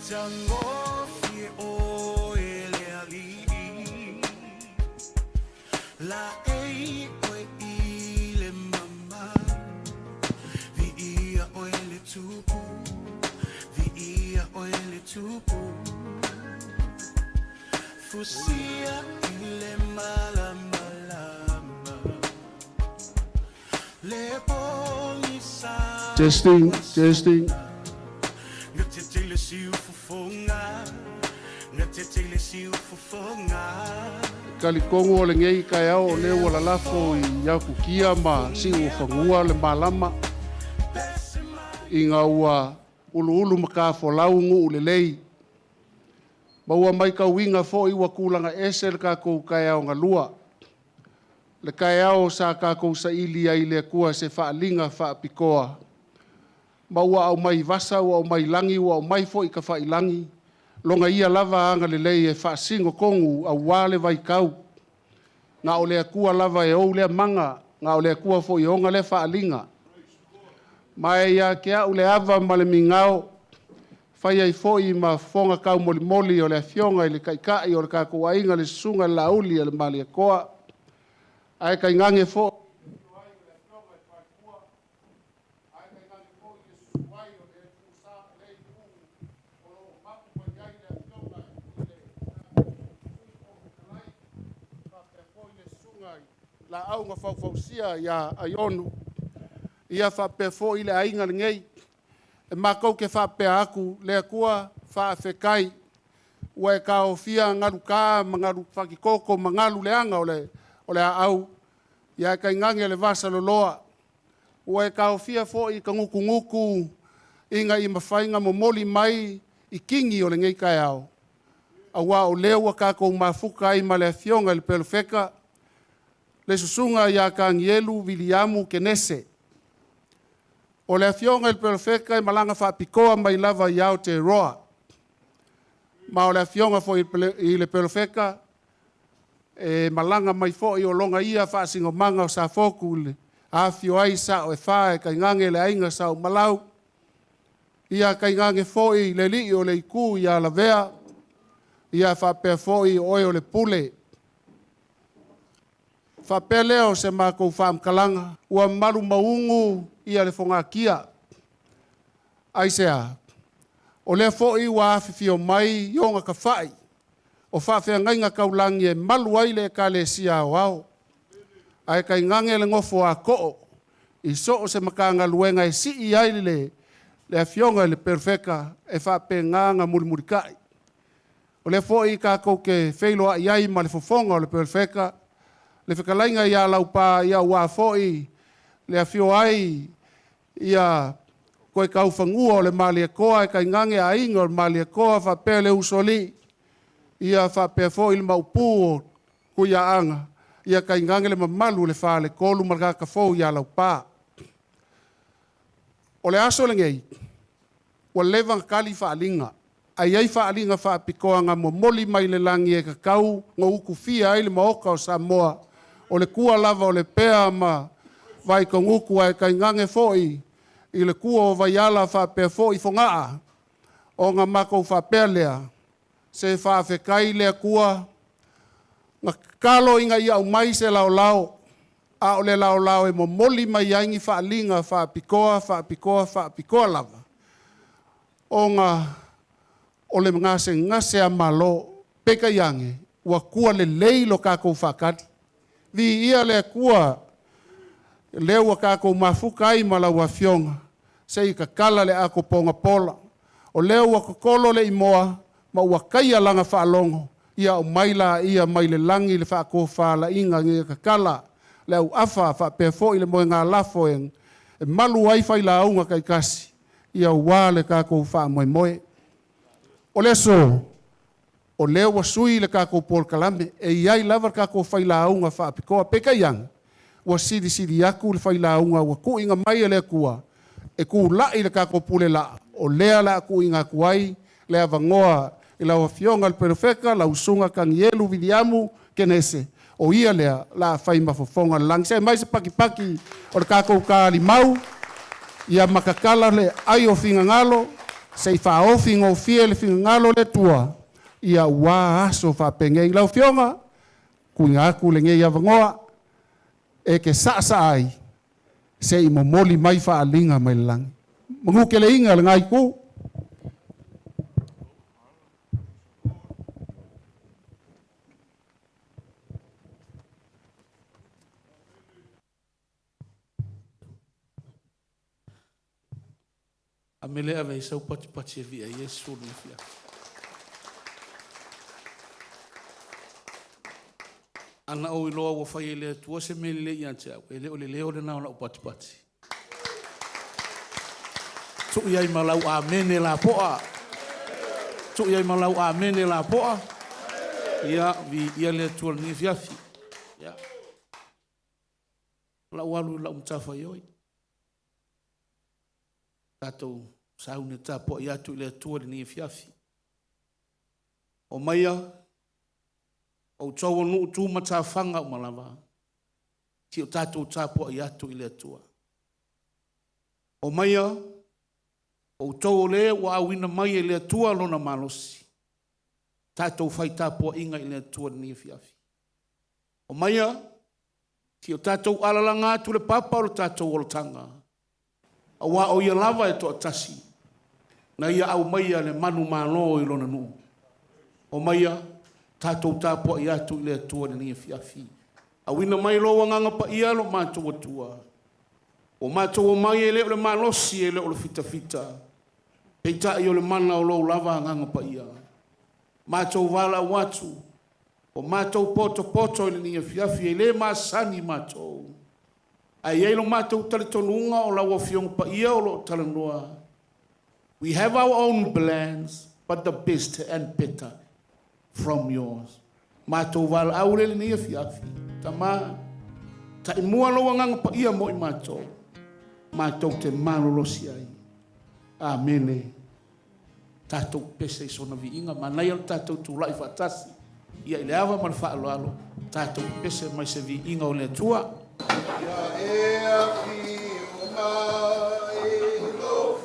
Matagofie oe le Alii, Laei oe i le mamalu, Viia oe le Tupu, Viia oe le Tupu, Fusia i le malamalama, Le pogisa. Testing, testing. Gatete le siufofoga, Gatete le siufofoga. Talitonu o lenei taeao o lea ua lalafo i atutia ma siuofanua le malama ina ua uluulu matafolau nuu lelei. Ma ua matauina foi ua tulaga ese le tatou taeao galua. Le taeao sa tatou saili ai i le Atua se faaaliga faapitoa, ma ua aumai vasa, ua aumai lagi, ua aumai foi tafailagi, Lona Ia lava agalelei e faasino tonu aua le vaitau. Na o le Atua lava e ou lea mana, na o le Atua foi e ona lea faaaliga. Ma e ia te au le ava ma le migao, fai ai foi ma fofoga taumolimoli o le Afioga i le Taitai o le tatou aiga, le Susuga i le Laauli a le Malietoa, ae tainane foi laau na faufausia ia Aiono, ia faapea foi le aiga lenei. E matou te faapea atu, le Atua faafetai, ua e taofia galu ta ma galu fatitoto ma galu leaga o le aau, ae tainane le vasaloloa. Ua e taofia foi ta nutunutu ina ia mafai ona momoli mai i tini o lenei taeao, aua o lea ua tatou mafuta ai ma le Afioga i le Perofeta, le Susuga ia Tanielu Viliamu Kenese. O le Afioga i le Perofeta e malaga faapitoa mai lava i Aotearoa, ma o le Afioga foi i le Perofeta, e malaga mai foi o lona ia faasinomaga o Safotu i le afifio ai sao e fa e tainane le aiga Sa Umalau, ia tainane foi le alii o le itu ia Lavea, ia faapea foi oe o le Pule. Faapea lea o se matou faamatalaga, ua malu maugu ia le fogatia. Aisea? O lea foi ua afifio mai i ona tafai o faafeagaiga taulagi e malu ai le Ekalesia Aoao, ae tainane le nofo a too i so o se Matagaluega e sii ai le Afioga i le Perofeta e faapena ona mulimulitai. O lea foi tatou te feiloai ai ma le fofoga o le Perofeta, le fetalaiga ia Laupa, aua foi le afio ai ia Toetaufanua o le Malietoa, ae tainane aiga o le Malietoa faapea le Usoalii, ia faapea foi le Maopu o Tuiaana, ia tainane le mamalu o le Faletolu ma le tagata fou ia Laupa. O le aso lenei, ua leva ona tali faaaliga, ae i ai faaaliga faapitoa na momoli mai le lagi e tatau ona utufia ai le Maota o Samoa, o le tua lava o Lepea ma Vaitogutu, ae tainane foi i le tua o Vaiala faapea foi Fogaa, ona matou faapea lea, se faafetai le Atua na tatalo ina ia aumai se laolao, a o le laolao e momoli mai ai ni faaaliga faapitoa, faapitoa, faapitoa lava, ona o le gasegase a Malo. Peitai ane, ua tua lelei lo tatou faatali. Viia le Atua, lea ua tatou mafuta ai ma lau Afioga, se i tatala le ato ponapola. O lea ua totolo le imoa ma ua taia lana faalogo, ia aumai laia mai le lagi le faatofalaiga ina ia tatala le auafa faapea foi le moegalafo e malu ai failauga taitasi, ia aua le tatou faamoemoe. O le aso, o lea ua sui le tatou polokalame, e i ai lava le tatou failauga faapitoa. Peitai ane, ua silisili atu le failauga ua tuuina mai e le Atua e tulai le tatou pule laa, o lea o le a tuuina atu ai le avanoa i lau Afioga i le Perofeta, lau Susuga Tanielu Viliamu Kenese, o ia lea o le a fai ma fofoga o le lagi. Se i aumai se patipati o le tatou talimau, ia matatala le ai o finagalo. Se i faaofi gofie le finagalo o le Atua, ia ua aso faapenei. Lau Afioga, tuuina atu lenei avanoa e te saasaa ai se i momoli mai faaaliga mai le lagi. Manuteleina lena itu. Amele ave i sau patipati e via Iesu le fia. Ana ou iloa ua fai e le Atua se mea lelei ia te au, e le o le leo lena o lau patipati. Tuu i ai ma lau amene lapoa. Tuu i ai ma lau amene lapoa. Ia, viia le Atua i lenei afiafi. Ia. O lau alu i lau matafaioi. Tatou sauni e tapuai atu i le Atua i lenei afiafi. Omaia, outou o nuu tu matafaga uma lava, si o tatou tapuai atu i le Atua. Omaia, outou o le ua auina mai e le Atua lona malosi, tatou fai tapuaiga i le Atua i lenei afiafi. Omaia, si o tatou alalaga atu le papa o le tatou olataga, aua o ia lava e toatasi, na ia aumaia le manumalo i lona nuu. Omaia, tatou tapuai atu i le Atua i lenei afiafi. Auina mai lou agaga paia lo matou Atua, ua matou omai e le o le malosi e le o le fitafita, peitai o le mana o lou lava agaga paia. Matou valaau atu, ua matou potopoto i lenei afiafi, e le masani matou, ae i ai lo matou talitonuga o lau Afioga Paia o lo o talanoa. We have our own plans, but the best and better from yours. Matou valaau le lenei afiafi. Tama, taimua lou agaga paia mo i matou, matou te malolosi ai. Amene. Tatou pese i sona viiga, manaia le tatou tulai faatasi. Ia i le ava ma le faaaloalo, tatou pese mai se viiga o le Atua. Ia e afio mai lou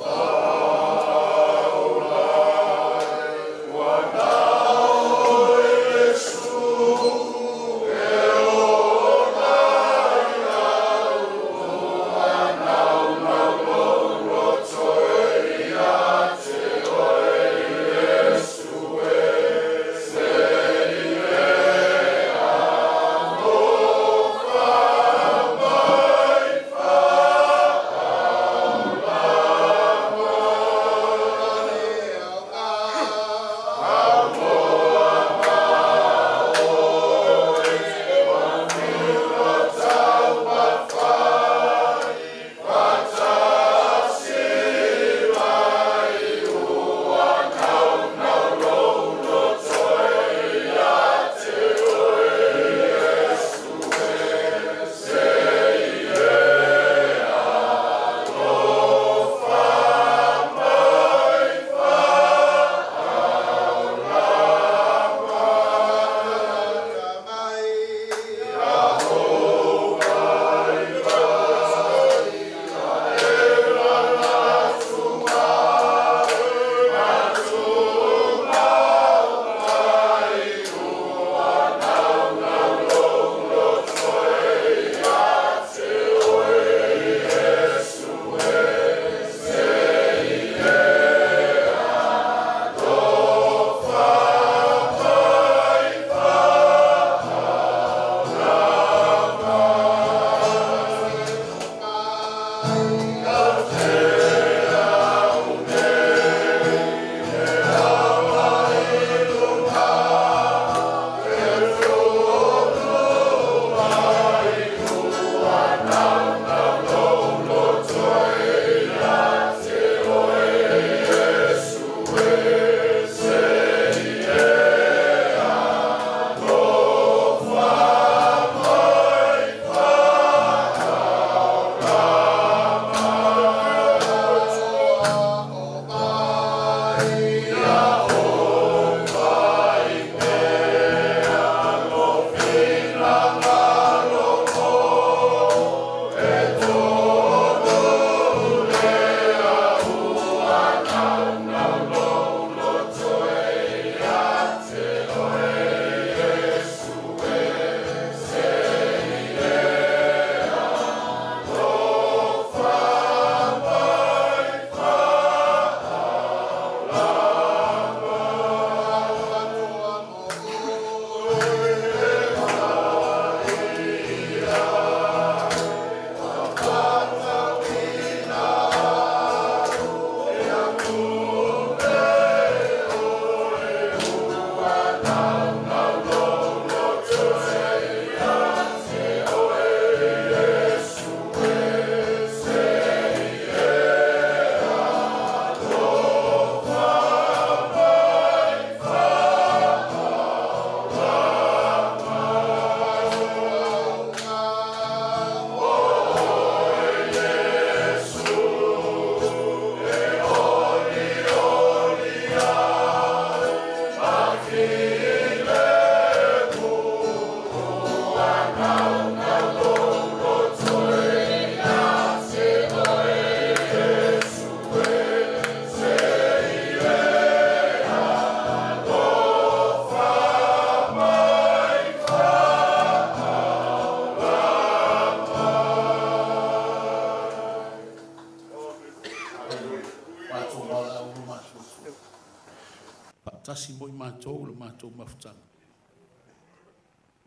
faatasi mo i matou le matou mafutaga.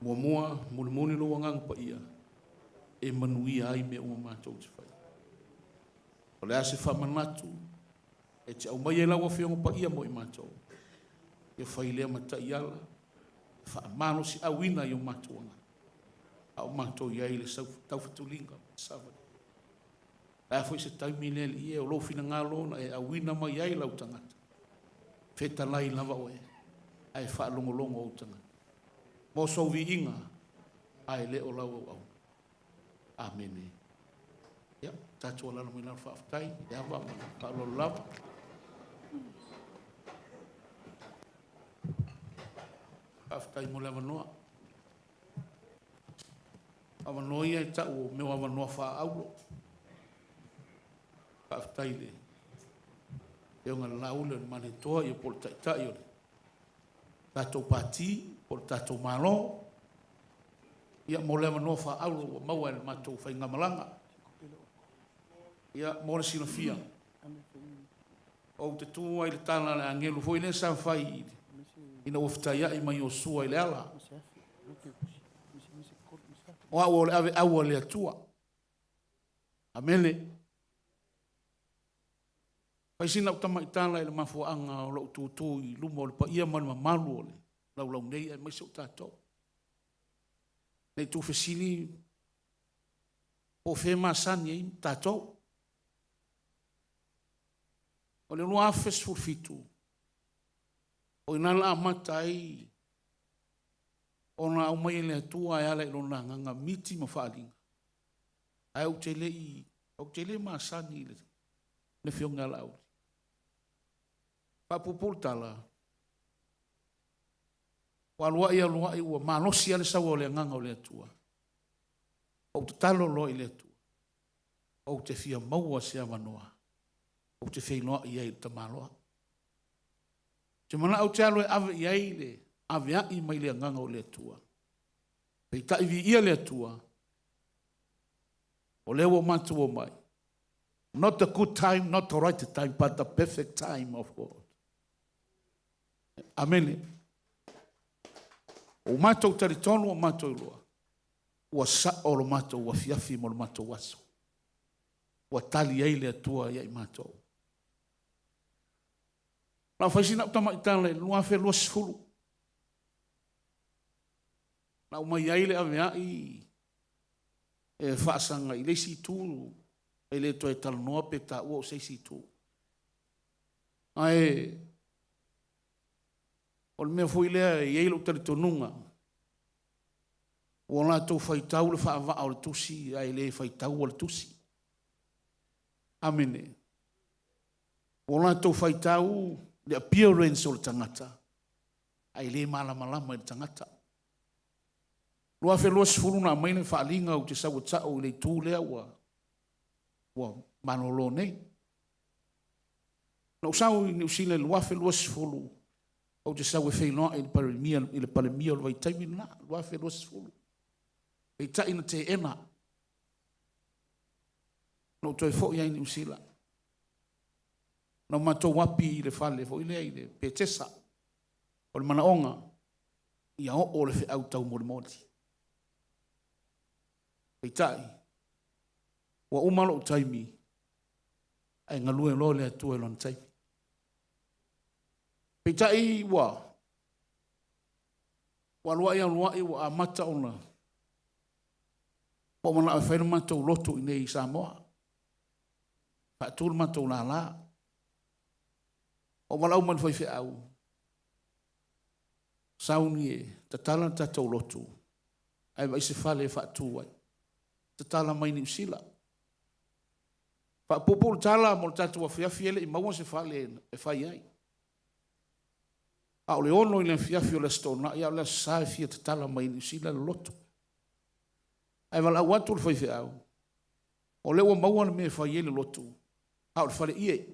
Muamua, mulimuli lou Agaga Paia e manuia ai mea uma matou te faia. O le a se faamanatu e te aumaia i lau Afioga Paia mo i matou, ia fai lea ma taiala e faamalosiauina i o matou agaga, a o matou i ai i le taufetuliga ma le savaliga. O le a foi se taimi le Alii e, o lou finagalo na e auina mai ai lau tagata, fetalai lava oe, ae faalogologo ou tagata. Mo sou viiga, ae le o lau auauna. Amene. Ia, tatou alaala mai lalo faafetai i le ava ma le faaaloalo lava. Faafetai mo le avanoa. O avanoa ia e tau o mea o avanoa faaauro. Faafetai i le Afioga i le Laauli o le Malietoa ia po o le Taitai o le tatou Pati po o le tatou Malo, ia mo le avanoa faaauro ua maua e le matou faigamalaga. Ia, mo le silafia, ou te tu ai i le tala a le agelu foi lea sa fai ina ua fetaiai ma Iosua i le ala. O au o le aveau a le Atua. Amene. Fai sina au tamaitala i le mafuaaga o lou tutu i luma o le paia ma le mamalu o le laulau nei aemaise o tatou. Ne i tuufesili po o fea e masani ai tatou. O le 2017, o i ina na amata ai ona aumai e le Atua e ala i Lona Agaga miti ma faaaliga, ae ou te le i, ou te le masani i le Afioga ia Laauli. Faapuupuu le tala, ua alu ai alu ai ua malosi lava le sau o le Agaga o le Atua, ou tatalo loa i le Atua, ou te fia maua se avanoa ou te feiloai ai i le tamaloa. Ou te manao ou te alu e ave i ai le aveai mai le Agaga o le Atua. Peitai viia le Atua, o lea ua matou omai. Not the good time, not the right time, but the perfect time of God. Amene. Ua matou talitonu, ua matou iloa, ua sao lo matou afiafi ma lo matou aso. Ua tali ai le Atua ia i matou. Na fai sina au tamaitala i le 2020. Na aumai ai le aveai e faasaga i le isi itu, e le toe talanoa pe taua o se isi itu. Ae o le mea foi lea e i ai lou talitonuga, ua latou faitau le faavaa o le tusi ae le faitaua le tusi. Amene. Ua latou faitau le appearance o le tagata ae le malamalama i le tagata. 2020 na aumai le faaaliga ou te sau e tau i le itu lea ua malolo nei. Na ou sau i Niu Sila i le 2020, ou te sau e feiloai i le Palemia, i le Palemia o le vaitaimi lena, 2020. Peitai na teena. Na ou toe foi ai i Niu Sila. Na matou api i le fale foi lea i le Petesa. O le manaoga, ia oo le feau taumolimoli. Peitai, ua uma lou taimi, ae galue loa le Atua i lona taimi. Peitai ua alu ai alu ai ua amata ona ua manao e fai le matou lotu i nei i Samoa. Faatu le matou lala. Ua valaau mai le faifeau, sauni e tatala le tatou lotu, ae vaai se fale e faatu ai. Tatala mai Niu Sila. Faapuupuu le tala mo le tatou afiafi e le i maua se fale e fai ai. A o le 6 i le afiafi o le Aso Toonai, a o le Aso Sa e fia tatala mai Niu Sila le lotu. Ae valaau atu le faifeau, o lea ua maua le mea e fai ai le lotu, a o le faleie.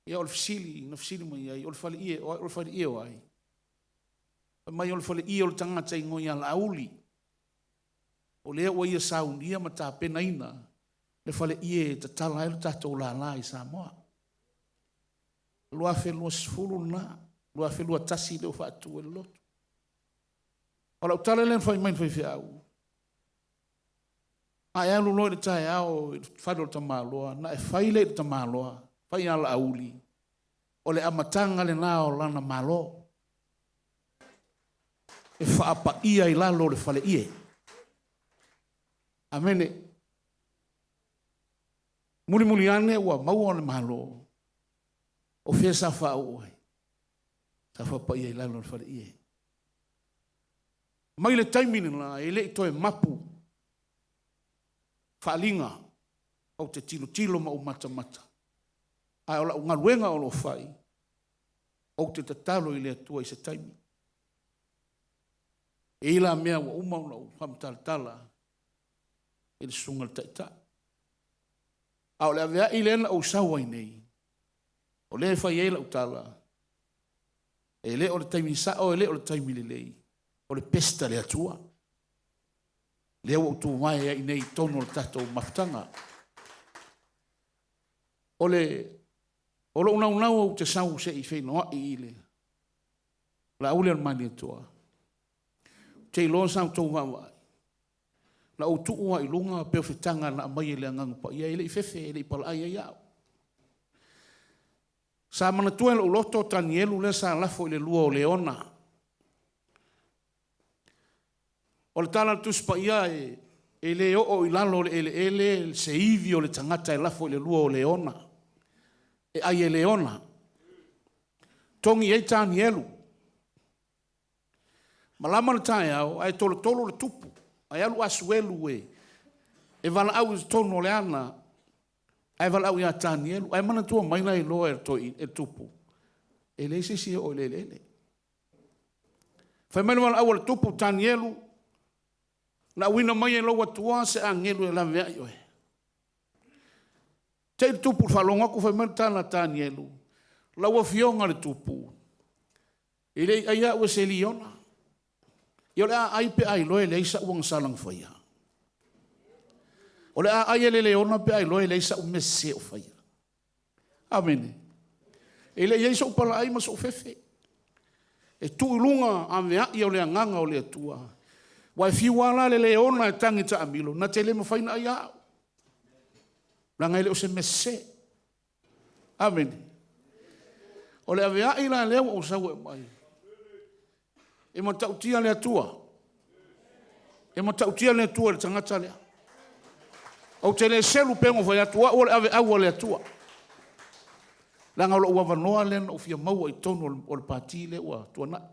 Ia o le fesili na fesili mai ai, o le faleie o ai? O le faleie o ai? Fai mai o le faleie o le tagata e igoa ia Laauli. O lea ua ia saunia ma tapenaina le faleie e tatala ai le tatou lala i Samoa. 2020 lena, 2021 lea ua faatu ai le lotu. O lau tala lea na fai mai i le faifeau, a e alu loa i le taeao i le fale o le tamaloa, na e fai lea i le tamaloa, fai ia Laauli, o le amataga lena o lana Malo e faapaia i lalo o le faleie. Amene. Mulimuli ane ua maua le Malo, o fea sa faauu ai? Sa faapaia i lalo o le faleie. Mai le taimi lena, e le i toe mapu faaaliga, ou te tilotilo ma ou matamata, ae o lau galuega o lo o fai, ou te tatalo i le Atua i se taimi. E i ai la mea ua uma ona ou faamatalatala i le susuga i le Taitai. A o le aveai lea na ou sau ai nei, o lea e fai ai lau tala, e le o le taimi sao, e le o le taimi lelei, o le best a le Atua. Lea ua ou tuvae ai nei i totonu o le tatou mafutaga. O le o lou naunau ou te sau se i feinoai i le Laauli o le Malietoa, ou te iloa sa outou vaavaai, na ou tuu lava i luga perofetaga na aumai e le Agaga Paia, e le i fefe, e le i palaai ai au. Sa manatua e lou loto Tanielu lea sa lafo i le lua o leona. O le tala a le Tusi Paia, e le oo i lalo o le eleele se ivi o le tagata e lafo i le lua o leona, e ai e leona. Togi ai Tanielu. Malama le taeao ae tolotolo le tupu, ae alu asuelu e valaau i totonu o le ana, ae valaau ia Tanielu. Ae manatua mai la iloa e le tupu, e leai se isi e oo i le eleele. Fai mai le valaau a le tupu, Tanielu, na auina mai e lou Atua se agelu e laveai oe. Te i le tupu i le faalogo atu fai mai le tala a Tanielu, lau afioga i le tupu, e le i aia au e se liona. Ia o le a ai pe a iloa e leai sa'u agasala na faia. O le a ai e le leona pe a iloa e leai sa'u mea sese o faia. Amene. E le i ai so'u palaai ma so'u fefe. E tuu i luga aveai o le agaga o le Atua. Ua e fiu lava la le leona e tagi taamilo, na te le mafai ona aia au. Leaga e le o se mea sese. Amene. O le aveai la lea ua ou sau e aumai. E matautia le Atua. E matautia le Atua i le tagata lea. Ou te le selu pe ona fai atu au o le aveau a le Atua. Leaga o lou avanoa lea na ou fia maua i totonu o le pati lea ua tuanai. O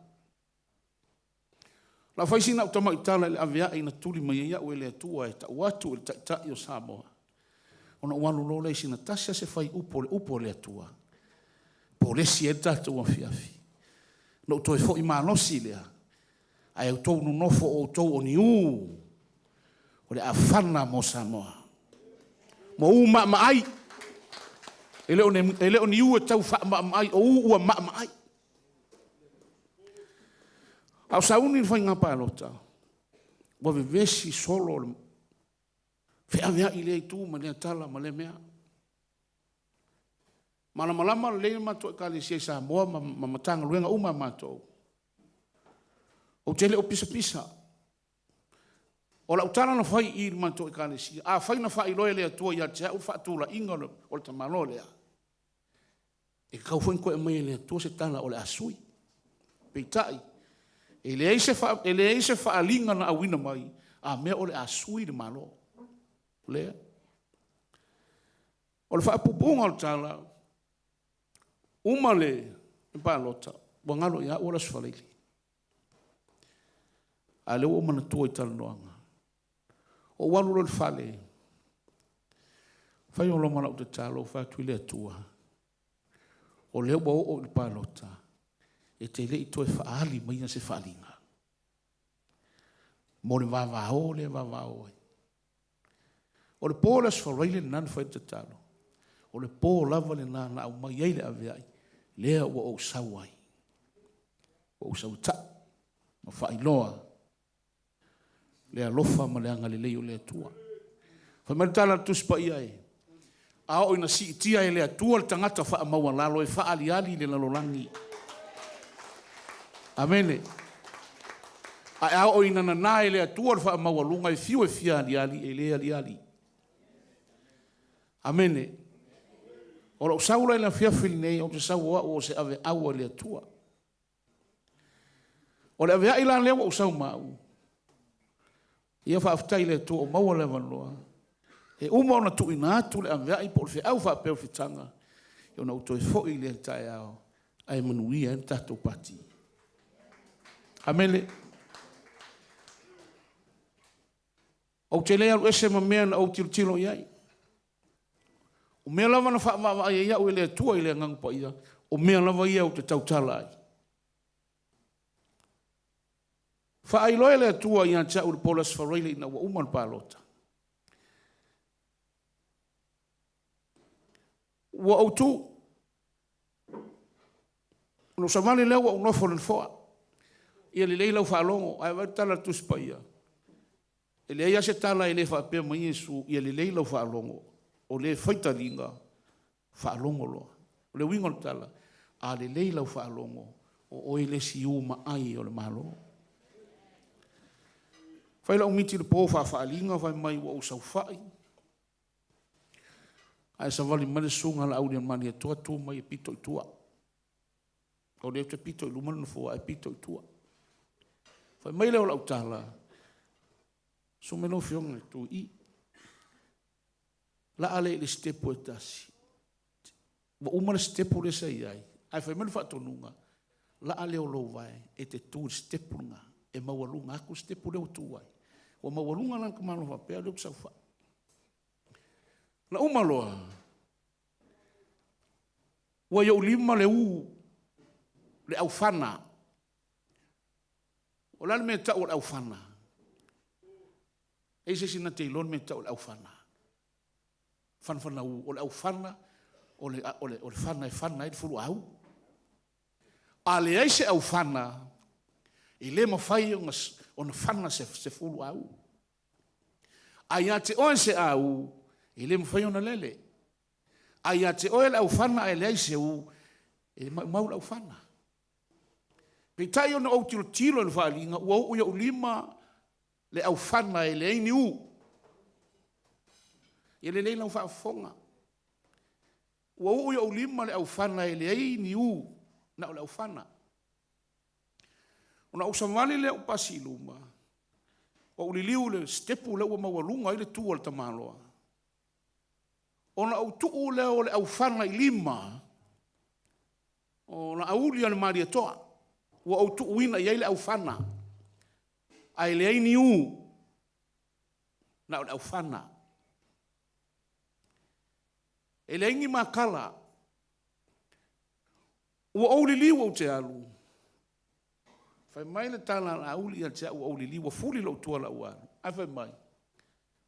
le a fai sina au tamaitala i le aveai na tuli mai ai au e le Atua e tau atu i le Taitai o Samoa, ona ou alu loa lea i sina tasi lava se fuaiupu o le upu a le Atua, polesi ai le tatou afiafi. Ona ou toe foi malosi lea, ae outou nonofo o outou o ni ū o le afana mo Samoa. Mo ū maamaai, e le o ni ū e tau faamaamaai, o ū ua maamaai. A o sauni le faiga palota, ua vevesi solo le feaveai i lea itu ma lea tala ma lea mea. Malamalama lelei le matou Ekalesia i Samoa ma Matagaluega uma a matou. Ou te le o pisapisa. O lau tala na fai i le matou Ekalesia, afai na faailoa e le Atua ia te au le faatulaiga o le tamaloa lea, E tatau foi ona toe aumai e le Atua se tala o le a sui. Peitai, e leai se, fa, e leai se faaaliga na auina mai, a mea o le a sui le Malo. Lea. O le faapuupuuga o le tala, uma le palota, ua galo ia au le Aso Faraile. A lea ua ou manatua i talanoaga. Ou alu loa i le fale, fai loa ma lau tatalo, ou fai atu i le Atua, o lea ua oo i le palota, e te le i toe faaali maia se faaaliga mo le vavao lea e vavao ai. O le po o le Aso Faraile lena na fai le tatalo, o le po lava lena na aumai ai le aveai, lea ua ou sau ai, ua ou sau e tau ma faailoa le alofa ma le agalelei o le Atua. Fai mai le tala a le Tusi Paia e, A oo ina siitia e le Atua le tagata faamaualalo e faaaliali i le lalolagi. Amene. Ae a oo ina nana e le Atua le faamaualuga e fiu e fia aliali, e le aliali. Amene. O lou sau la i le afiafi lenei, ou te sau o au o se aveau a le Atua. O le aveai la lea ua ou sau ma au, ia faafetai i le Atua ua maua le avanoa, e uma ona tuuina atu le aveai po o le feau faapea o fitaga, ona ou toe foi lea i le taeao, ae manuia ai le tatou pati. Amene. Ou te le alu ese ma mea na ou tilotilo i ai. O mea lava na faavaavaai ai au e le Atua i le Agaga Paia, o mea lava ia ou te tautala ai. Faailoa e le Atua ia te au i le po o le Aso Faraile ina ua uma le palota. Ua ou tu. Ona ou savali lea ua ou nofo i le nofoa. Ia lelei lau faalogo, ae vaai le tala a le Tusi Paia. E leai lava se tala e le faapea mai Iesu, ia lelei lau faalogo, o le fai taliga, faalogo loa. O le uiga o le tala, a lelei lau faalogo, o oe le isi u maai o le Malo. Fai lau miti i le po faafaaaliga fai mai ua ou saofai, ae savali mai le susuga a Laaulialemalietoa tu mai e pito i tua. O lea ou te pito i luma le nofoa ae pito i tua. Fai mai lea o lau tala, susu mai lau Afioga e tu i i. Laa lea i le sitepu e tasi. Ua uma le sitepu lea sa i ai, ae fai mai le faatonuga, laa lea o lou vae e te tu i le sitepu lena, e maualuga atu le sitepu lea ua tu ai. Ua maualuga la le tamaloa faapea o lea ou te saofai. Na uma loa, ua i ou lima le u, le aufana. O le a le mea e tau o le aufana? E i ai se isi na te iloa le mea e tau o le aufana? Fanafana u. O le aufana, o le, o le, o le fana e fana ai le fuluau. A leai se aufana, e le mafai ona, ona fana se, se fuluau. A ia te oe se au, e le mafai ona lele. A ia te oe le aufana ae leai se u, e maumau le aufana. Peitai ona ou tilotilo i le faaaliga, ua oo i ou lima le aufana e leai ni u. Ia lelei lau faafofoga. Ua uu i ou lima le aufana e leai ni u, na o le aufana. Ona ou savali lea ou pasi i luma, ou liliu i le sitepu lea ua maualuga ai le tu a le tamaloa. Ona ou tuu lea o le aufana i lima o Laauli a le Malietoa, ua ou tuuina i ai le aufana, ae leai ni u, na o le aufana. E leai ni makala. Ua ou liliu ou te alu, fai mai le tala a Laauli ia te au ua ou liliu, ua fuli lou tua ua alu, ae fai mai,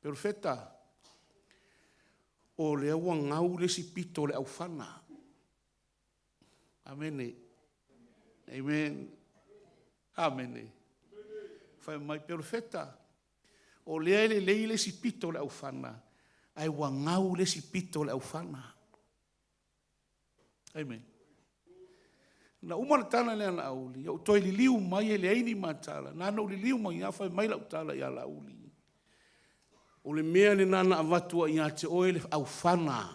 Perofeta, o lea ua gau le isi pito o le aufana. Amene. Amen. Amene. Fai mai, Perofeta, o lea e lelei le isi pito o le aufana, ae ua gau le isi pito o le aufana. Amen. Na uma le tala lea a Laauli, ou toe liliu mai e leai ni matala. Na ona ou liliu mai lava fai mai lau tala ia Laauli. O le mea lena na avatu ai ia te oe le aufana.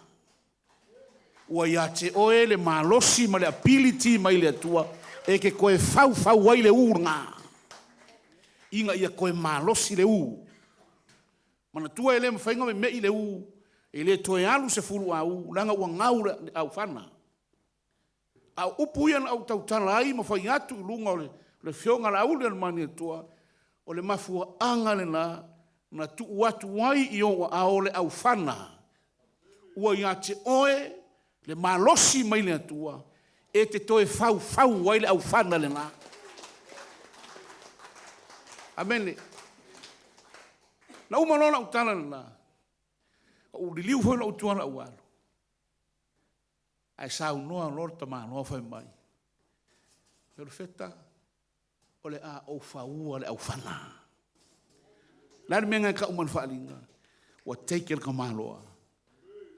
Ua ia te oe le malosi ma le ability mai le Atua e te toe faufau ai le u lena, ina ia toe malosi le u. Manatua e le mafai ona meme'i le u, e le toe alu se fuluau, leaga ua gau le aufana. A o upu ia na ou tautala ai ma fai atu i luga o le Afioga a Laaulialemalietoa, o le mafuaaga lena na tuu atu ai i ou aao le aufana, ua ia te oe le malosi mai le Atua e te toe faufau ai le aufana lena. Amene. Na uma loa lau tala lena, ou liliu foi lou tua lau alu, ae saunoa loa le tamaloa fai mai, Perofeta, o le a ou faua le aufana. O le a le mea na e tau mai le faaaliga? Ua take e le tamaloa.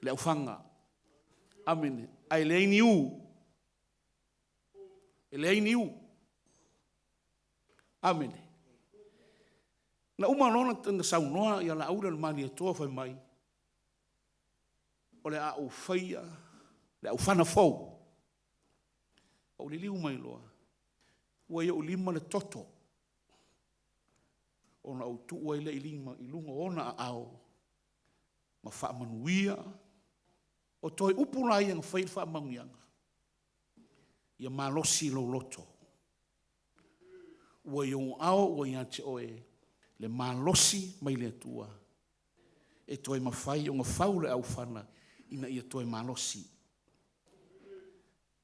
Le aufaga. Amene. Ae leai ni u. E leai ni u. Amene. Na uma loa ona saunoa ia Laauli o le Malietoa fai mai, o le a ou faia le aufana fou. Ou liliu mai loa, ua i ou lima le toto, ona ou tuu ai lea i lima i luga o ona aao ma faamanuia. O toe upu la ia na fai ai le faamanuiaga, ia malosi lou loto. Ua i ou aao ua ia te oe le malosi mai le Atua e toe mafai ona fau le aufana ina ia toe malosi.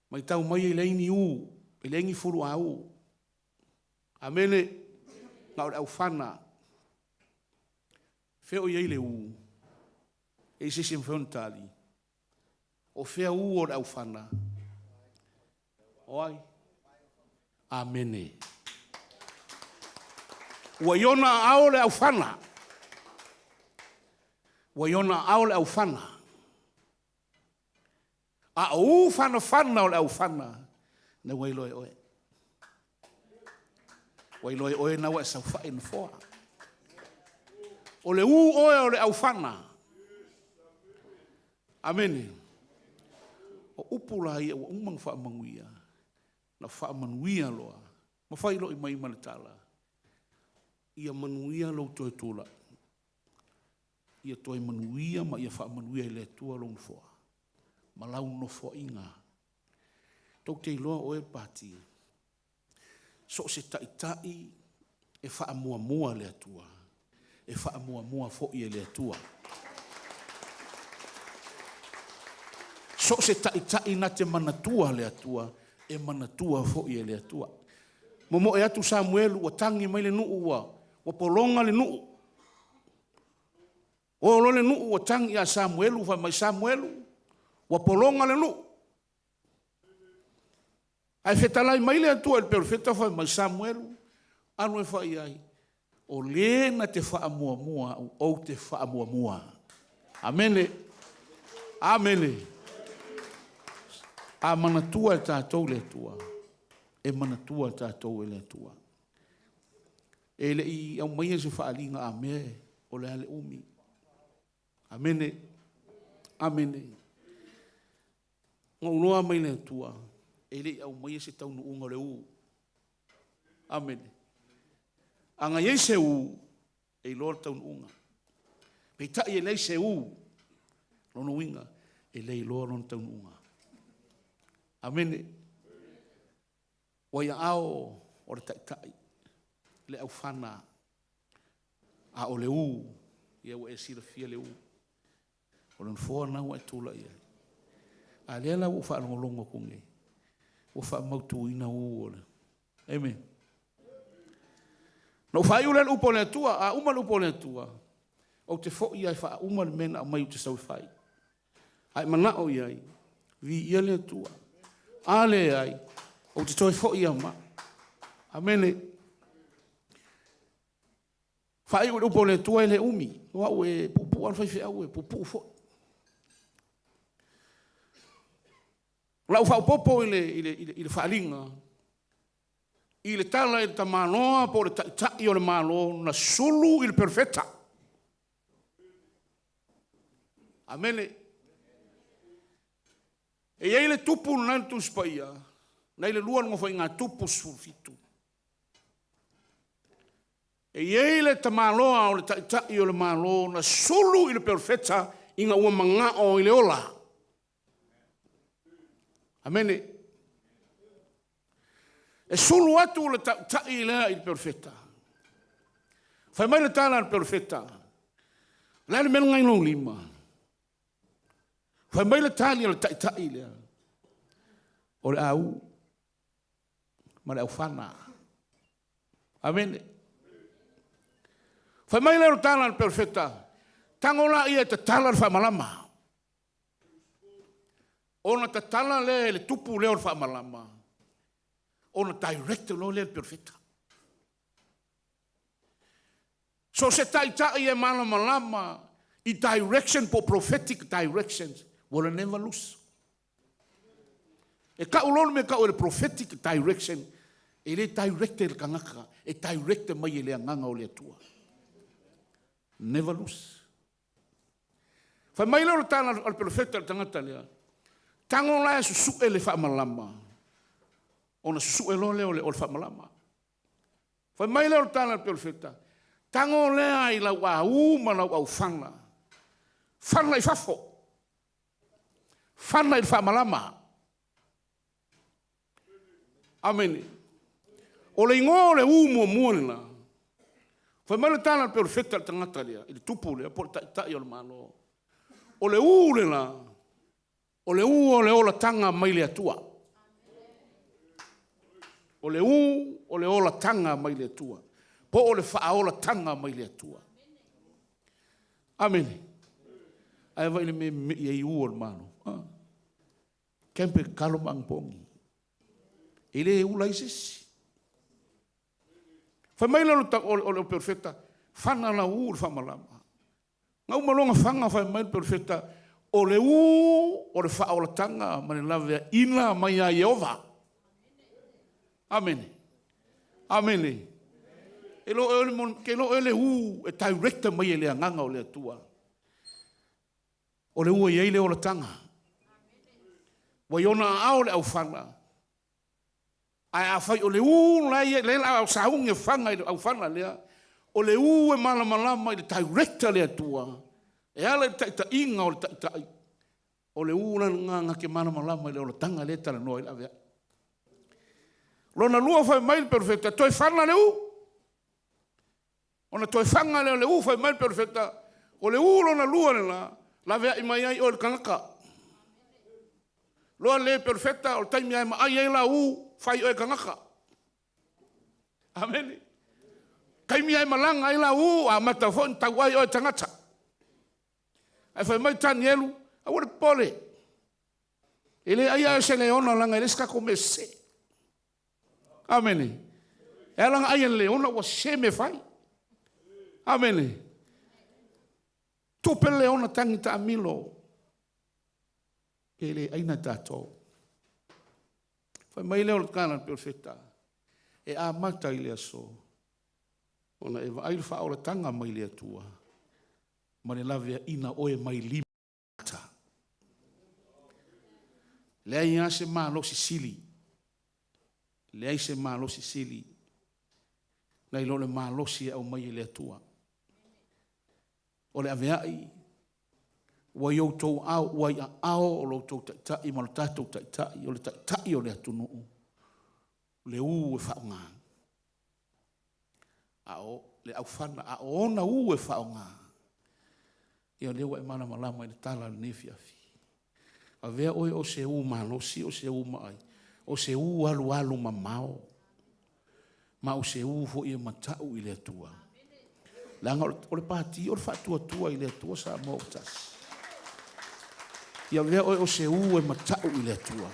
Matau mai e leai ni u, e leai ni fuluau. Amene, na o le aufana. Fea o i ai le u? E i se isi e mafai ona tali. O fea u o le aufana? O ai? Amene. Ua i ona aao le aufana. Ua i ona aao le aufana. A o u fanafana o le aufana, na ua iloa e oe. Ua iloa e oe na ua e saofai i le nofoa. O le u oe o le aufana. Amene. O upu la ia ua uma ona faamanuia, na faamanuia loa, ma faailoi mai ma le tala, ia manuia lou toe tulai, ia toe manuia ma ia faamanuia e le Atua lou nofoa ma lau nofoaiga. Tou te iloa oe Pati, so o se taitai e faamuamua le Atua, e faamuamua foi e le Atua. So o se taitai na te manatua le Atua, e manatua foi e le Atua. Momoe atu Samuelu ua tagi mai le nuu ua, ua pologa le nuu. O loa le nuu ua tagi ia Samuelu, fai mai, Samuelu, ua pologa le nuu. Ae fetalai mai le Atua i le perofeta fai mai, Samuelu, alu e fai i ai, o le na te faamuamua au, ou te faamuamua. Amene. Amene. A manatua e tatou le Atua, e manatua tatou e le Atua. E le i aumaia se faaaliga a mea o le a le umi. Amene. Amene. Na ou iloa mai le Atua, e le i aumaia se taunuuga o le u. Amene. A na i ai se u, e iloa le taunuuga. Peitai e leai se u, lona uiga, e le iloa lona taunuuga. Amene. Ua i aao o le taitai, le aufana, a o le u, ia ua e silafia le u. O le nofoa lena ua e tulai ai. A lea la ua ou faalogologo atu nei, ua faamautuina u o le... Amen. Na ou faaiu lea i le upu a le Atua, a uma le upu a le Atua, ou te foi lava e faauma le mea na aumai ou te sau e fai. A e manao i ai, viia le Atua. A leai, ou te toe foi lava ma au. Amene. Faaiu i le upu a le Atua e le umi, o au e puupuu lava le faifeau e puupuu foi. O lau faaopoopo i le, i le, i le faaaliga, i le tala i le tamaloa po o le taitai o le Malo na sulu i le perofeta. Amene. E i ai le tupu lena i le Tusi Paia, na i le lua Nofoaiga Tupu 17. E i ai le tamaloa o le taitai o le Malo na sulu i le perofeta ina ua manao i le ola. Amene. E sulu atu le taitai lea i le perofeta. Fai mai le tala a le perofeta, o le a le mea lena i lou lima? Fai mai le tali a le taitai lea, o le au ma le aufana. Amene. Fai mai lea o le tala a le perofeta, tago laia e tatala le faamalama. Ona tatala lea e le tupu lea o le faamalama, ona direct loa lea e le perofeta. So o se taitai e malamalama I direction po o prophetic directions will never lose. E kau loa le mea kau e le prophetic direction, e le direct e le tagata, e direct mai e le Agaga o le Atua. Never lose. Fai mai lea o le tala a le perofeta i le tagata lea, Tago la e susue le faamalama, ona susue loa lea o le faamalama. Fai mai lea o le tala a le perofeta, Tago lea i lau aū ma lau aufana, fana i fafo, fana i le faamalama. Amene. O le igoa o le U muamua lena. Fai mai le tala a le perofeta i le tagata lea, i le tupu lea po o le taitai o le Malo. O le U lena, o le U o le olataga mai le Atua. O le U o le olataga mai le Atua. Po o le faaolataga mai le Atua. Amene. Ae vaai i le mea e memei ai U o le Malo. Ah. Kempe tatalo ma anapogi. E le ula ai se isi. Fai mai le o le perofeta, fana lau u i le faamalama. Na uma loa ona fana, fai mai le perofeta, o le u o le faaolataga ma le laveaiina mai ia Ieova. Amene. Amene. E ke lo le u e director mai e le agaga o le Atua. O le ua i ai le olataga. Ua i ona aao le aufana. Ae afai o le u la ia, lea la saugi e faga i le aufana lea, o le u e malamalama i le director le Atua, e ala i le taitaiga o le taitai, o le u la lena na te malamalama i le olataga lea e talanoa ai le aveai. Lona lua fai mai le perofeta, toe fana le u. Ona toe faga lea o le u, fai mai le perofeta, o le u lona lua lena, laveai mai ai oe le tagata. Loa le perofeta, o le taimi e maai ai la u, fai oe tagata. Amene. Taimi e malaga ai la u, amata foi ona tau ai oe tagata. Ae fai mai Tanielu, aua le popole. E le ai a se leona leaga e le se tatou mea sese. Amene. E ala ona ai e le leona ua sese mea fai. Amene. Tupe le leona tagi taamilo. E le aina tatou. Fai mai lea o le tala a le perofeta, e amata i le aso ona e vaai le faaolataga mai le Atua ma le laveaiina oe mai lima. Leai lava se malosi sili, leai se malosi sili nai lo le malosi e aumai e le Atua. O le aveai ua i outou aao, ua i aao o lo outou taitai ma lo tatou taitai, o le taitai o le atunuu, le u e faaaoga. A o le aufana, a o ona u e faaaoga, ia o lea ua e malamalama i le tala o lenei afiafi. Avea oe o se u malosi, o se u maai, o se u alualu mamao, ma o se u foi e matau i le Atua. Leaga o le pati o le faatuatua i le Atua Samoa ua tasi. Ia avea oe o se u e matau i le Atua.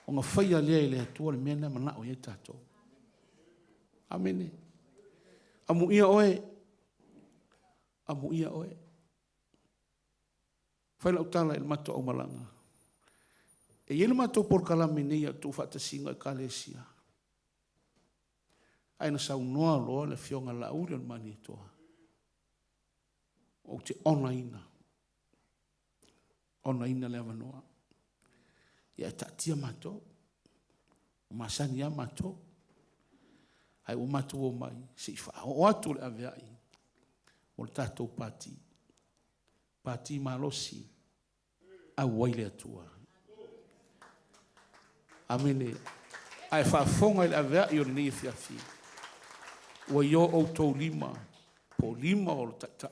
Ona faia lea e le Atua le mea lea manao i ai tatou. Amene. Amuia oe. Amuia oe. Fai lau tala i le matou aumalaga. E i ai le matou polokalame nei a Tuufaatasiga o Ekalesia. Ae na saunoa loa le Afioga Laauli o le Malietoa, ou te onaina, onaina le avanoa. Ia e taatia matou, ua masani lava matou. Ae ua matou omai se i faaoo atu le aveai mo le tatou pati. Pati malosi, auai le Atua. Amene. Ae faafofoga i le aveai o lenei afiafi, ua i o outou lima, po o lima o le taitai,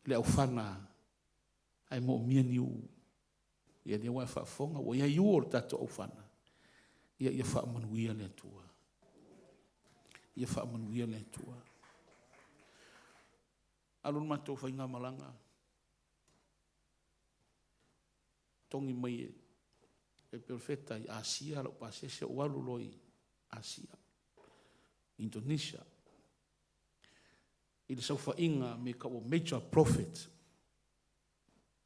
le aufana ae moomia ni u. Ia lea ua e faafofoga, ua i ai u o le tatou aufana. Ia ia faamanuia le Atua. Ia faamanuia le Atua. Alu le matou faigamalaga, togi mai e le perofeta i Asia lau pasese, ou alu loa i Asia, Indonesia. I le saofaiga me ka ua major prophet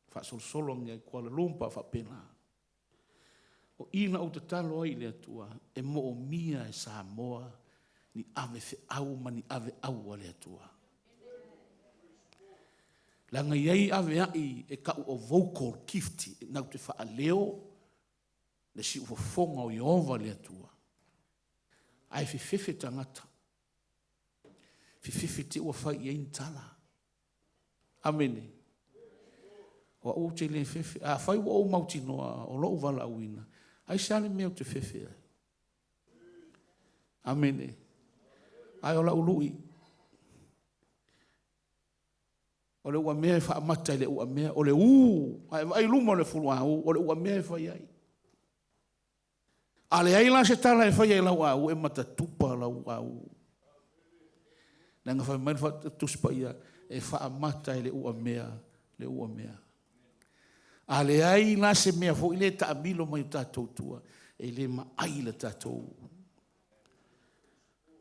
faasolosolo ane ai Kuala Lumpur faapena. O i na ou tatalo ai i le Atua e moomia e Samoa ni ave feau ma ni ave au a le Atua. Leaga e i ai aveai e tau o vocal gift na te faaleo le siufofoga o Ieova le Atua. Ae fefefe tagata. Fefefe te ua fai i ai ni tala. Amene. O au ou te le fefe. Afai ua ou mautinoa o lou valaauina, aisea le mea ou te fefe ai? Amene. Ae o lau lui, o le uamea e faamata i le uamea, o le ū, a e vaai i luma o le fuluaū, o le uamea e fai ai. A leai la se tala e faia i lau aū, e matatupa lau aū. Leaga fai mai le Tusi Paia, e faamata e le uamea le uamea. A leai la se mea foi lea e taamilo mai o tatou tua, e le maai le tatou.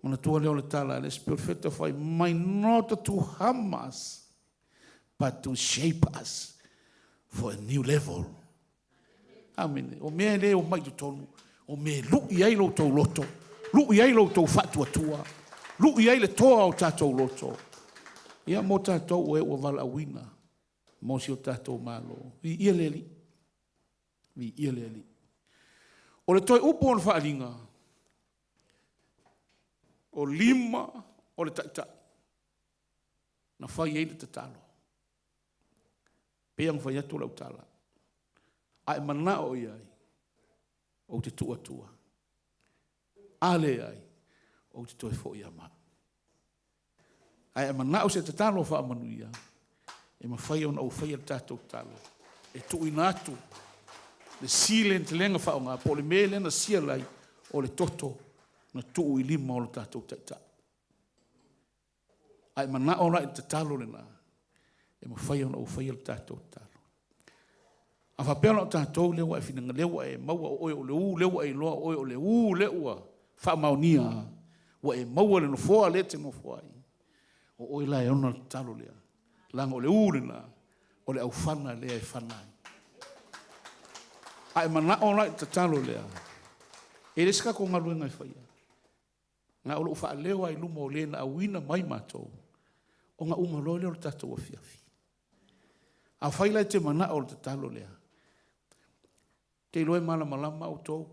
Manatua lea o le tala a le isi perofeta fai mai, not to harm us, but to shape us for a new level. Amene. O mea e le omai i totonu, o mea e lui ai lo outou loto, lui ai lo outou faatuatua, lui ai le toa o tatou loto. Ia mo tatou o e ua valaauina mo si o tatou Malo. Viia le Alii. Viia le Alii. O le toe upu o le faaaliga, o lima o le taitai na fai ai le tatalo. Pei ona fai atu lau tala, a e manao i ai, ou te tuu atua. A leai, ou te toe foi ia malu. Ae a manao se tatalo faamanuia, e mafai ona ou faia le tatou tatalo e tuuina atu le sealant lea na faaaoga, po o le mea lea na seal ai, o le toto na tuu i lima o le tatou taitai. A e manao la i le tatalo lena, e mafai ona ou faia le tatou tatalo. A faapea la o tatou lea ua e finagalo, lea ua e maua o oe o le u, lea ua e iloa o oe o le u, lea ua faamaonia, ua e maua le nofoa lea e te nofo ai, o oe la e ona le tatalo lea, leaga o le u lena, o le aufana lea e fana ai. A e manao la i le tatalo lea, e le se tatou galuega e faia. Na o lou faaleo lava i luma o le na auina mai matou, ona uma loa lea o le tatou afiafi. Afai la e te manao i le tatalo lea, ou te iloa e malamalama outou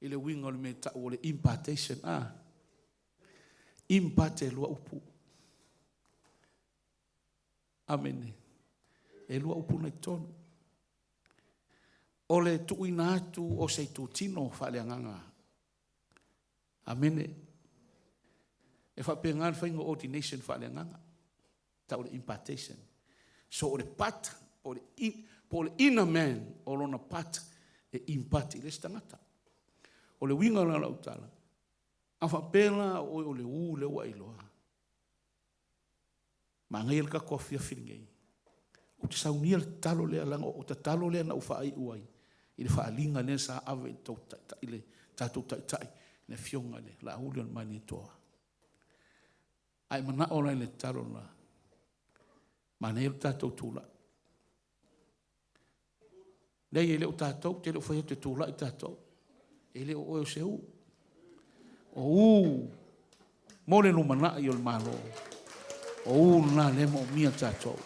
i le uiga o le mea e tau o le impartation. A, impart e lua upu. Amene. E lua upu na i totonu. O le tuuina atu o se itutino faaleagaga. Amene. E faapena le faiga o ordination faaleagaga. Tau o le impartation. So o le part, po o le inner man o lona part e impart i le isi tagata. O le uiga la o lau tala, a faapea la o oe o le u lea ua e iloa, manaia le tatou afiafi lenei, ou te saunia le tatalo lea, leaga o tatalo lea na ou faaiu ai i le faaaliga lea sa ave i le tatou taitai, le afioga i le Laauli o le Malietoa. A e manao la i le tatalo lena, manaia le tatou tulai. Leai, e le o tatou, ou te le o fai atu e tulai tatou. E le o oe o se u. O u mo le lumanai o le Malo. O u lena lea e moomia tatou.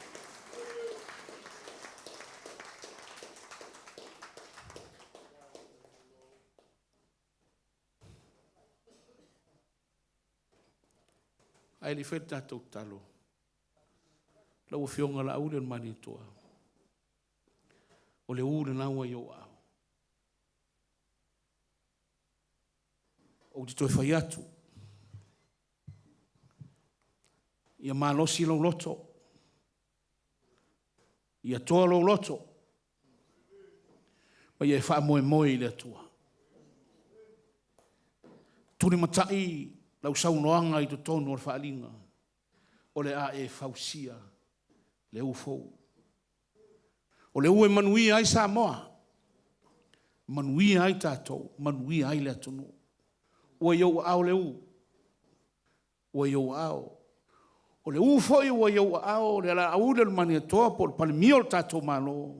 Ae le i faia le tatou tatalo, lau Afioga Laauli o le Malietoa, o le u lena ua i ou aao. Ou te toe fai atu, ia malosi lou loto, ia toa lou loto, ma ia e faamoemoe i le Atua. Tulimatai lau saunoaga i totonu o le faaaliga, o le a e fausia le u fou. O le u e manuia ai Samoa, manuia ai tatou, manuia ai le atunuu. Ua i ou aao le u, ua i ou aao. O le u foi ua i ou aao o le Laauli o le Malietoa po o le Palemia o le tatou Malo,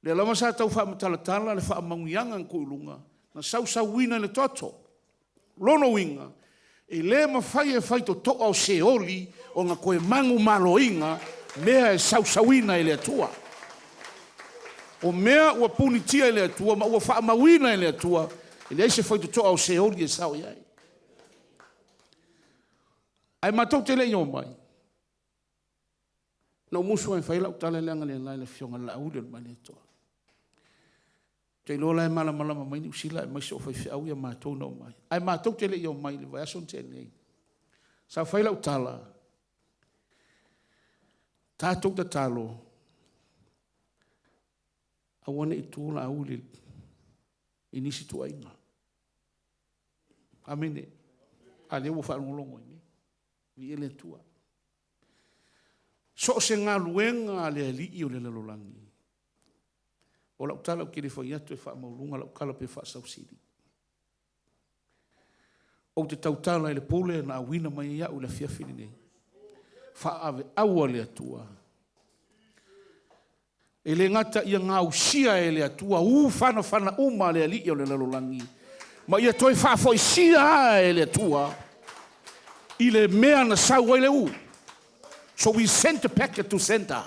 lea lava sa tau faamatalatala le faamanuiaga na tuu i luga, na sausauina i le toto. O lona uiga, e le mafai e faitotoa o Seoli ona toe manumaloina mea e sausauina e le Atua. O mea ua punitia e le Atua ma ua faamauina e le Atua, e leai se faitotoa o Seoli e sao i ai. Ae matou te le i omai, na ou musu lava e fai lau tala lea analeila i le Afioga i le Laauli o le Malietoa. Ou te iloa o la e malamalama mai Niu Sila aemaise o faifeau ia matou na omai. Ae matou te le i omai i le vaiaso na tea nei, sa fai lau tala, tatou tatalo, aua ne i tu Laauli i nisi tuuaiga. Amene. A lea ua faalogologo ai nei. Viia le Atua. So o se galuega a le alii o le lalolagi, o lau tala ou te le fai atu e faamaualuga lau tala pe faasausili. Ou te tautala i le pule na auina mai ai au i le afiafi lenei. Faavaveaua le Atua. E le gata ia gausia e le Atua u fanafana uma a le alii o le lalolagi, ma ia toe faafoisia lava e le Atua i le mea na sau ai le u. So we sent the packet to sender.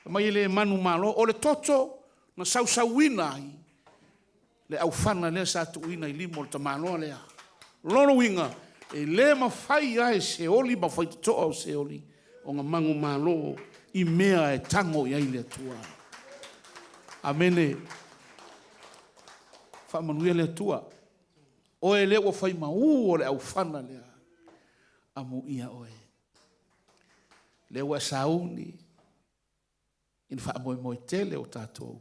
Mai e le manumalo, o le toto na sausauina ai le aufana lea sa tuuina i lima o le tamaloa lea. O lona uiga, e le mafai lava e Seoli ma faitotoa o Seoli ona manumalo i mea e tago i ai le Atua. Amene. Faamanuia le Atua. Oe lea ua fai ma u o le aufana lea, amuia oe. Lea ua e sauni i le faamoemoe tele o tatou,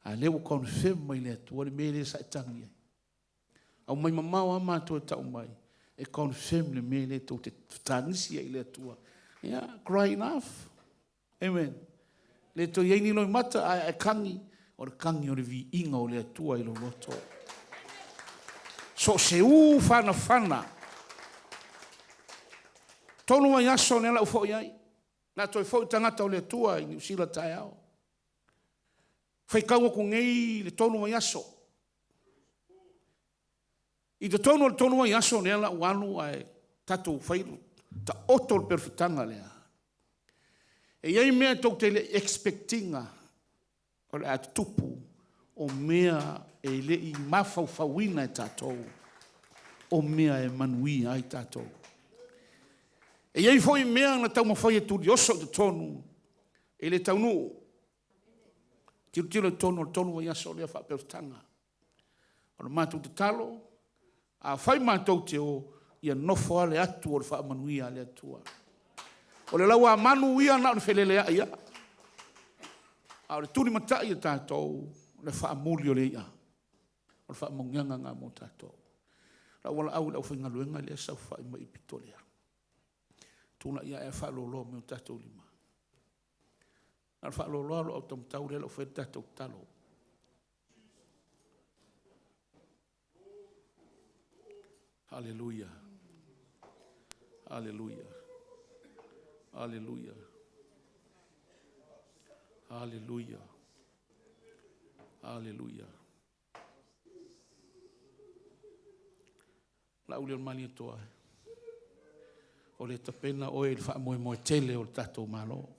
a lea ua confirm mai le Atua le mea lea sa e tagi ai. Aumai mamao lava matou e tau mai e confirm le mea lea tou te fetagisi ai i le Atua. Yeah, cry enough. Amen. Le toe i ai ni loimata ae ae kagi, o le kagi o le viiga o le Atua i lou loto. So o se u fanafana. Tolu vaiaso lea la ua foi ai. Na toe foi tagata o le Atua i Niu Sila taeao. Faitau atu nei i le tolu vaiaso. I totonu o le tolu vaiaso lea la ua alu ae tatou fai taoto le perofetaga lea. E i ai mea tou te le i expect ina o le a tutupu, o mea e le i mafaufauina e tatou, o mea e manuia ai tatou. E i ai foi mea na taumafai e tulioso i totonu, e le taunuu. Tilotilo i totonu o le tolu vaiaso lea faaperofetaga. O le matou tatalo, afai matou te o, ia nofo lava le atu o le faamanuia a le Atua. O le lauamanu ia na o le feleleai lava, a o le tulimatai e tatou le faamuli o le i'a, o le faamanuiaga lena mo tatou. Lau valaau i le aufaigaluega lea e saofai mai i le pito lea, tulai ae faaloloa mai o tatou lima. Na o le faaloloa o lou taumatau lea o le a fai le tatou tatalo. Haleluia. Haleluia. Haleluia. Haleluia. Haleluia. Laauli o le Malietoa, o le tapena oe i le faamoemoe tele o le tatou Malo.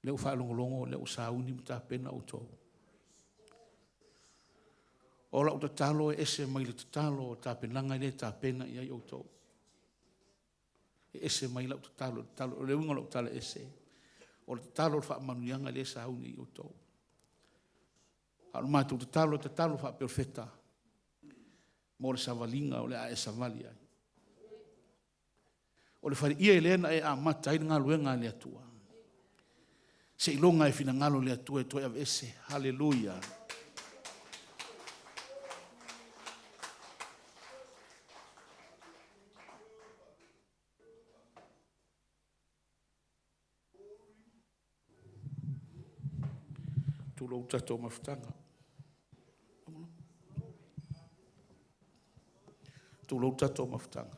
Lea ua faalogologo, lea ua sauni ma tapena outou. O lau tatalo e ese mai le tatalo o tapenaga lea e tapena i ai outou. E ese mai lau tatalo, tatalo, o le uiga o lau tala ese, o le tatalo o le faamanuiaga lea e sauni i outou. A o le matou tatalo, tatalo faaperofeta mo le savaliga o le a e savali ai. O le faleie lea na e amata ai le galuega a le Atua. Seiloga e finagalo le Atua e toe aveese. Haleluia. Tulou tatou mafutaga. Tulou le tatou mafutaga,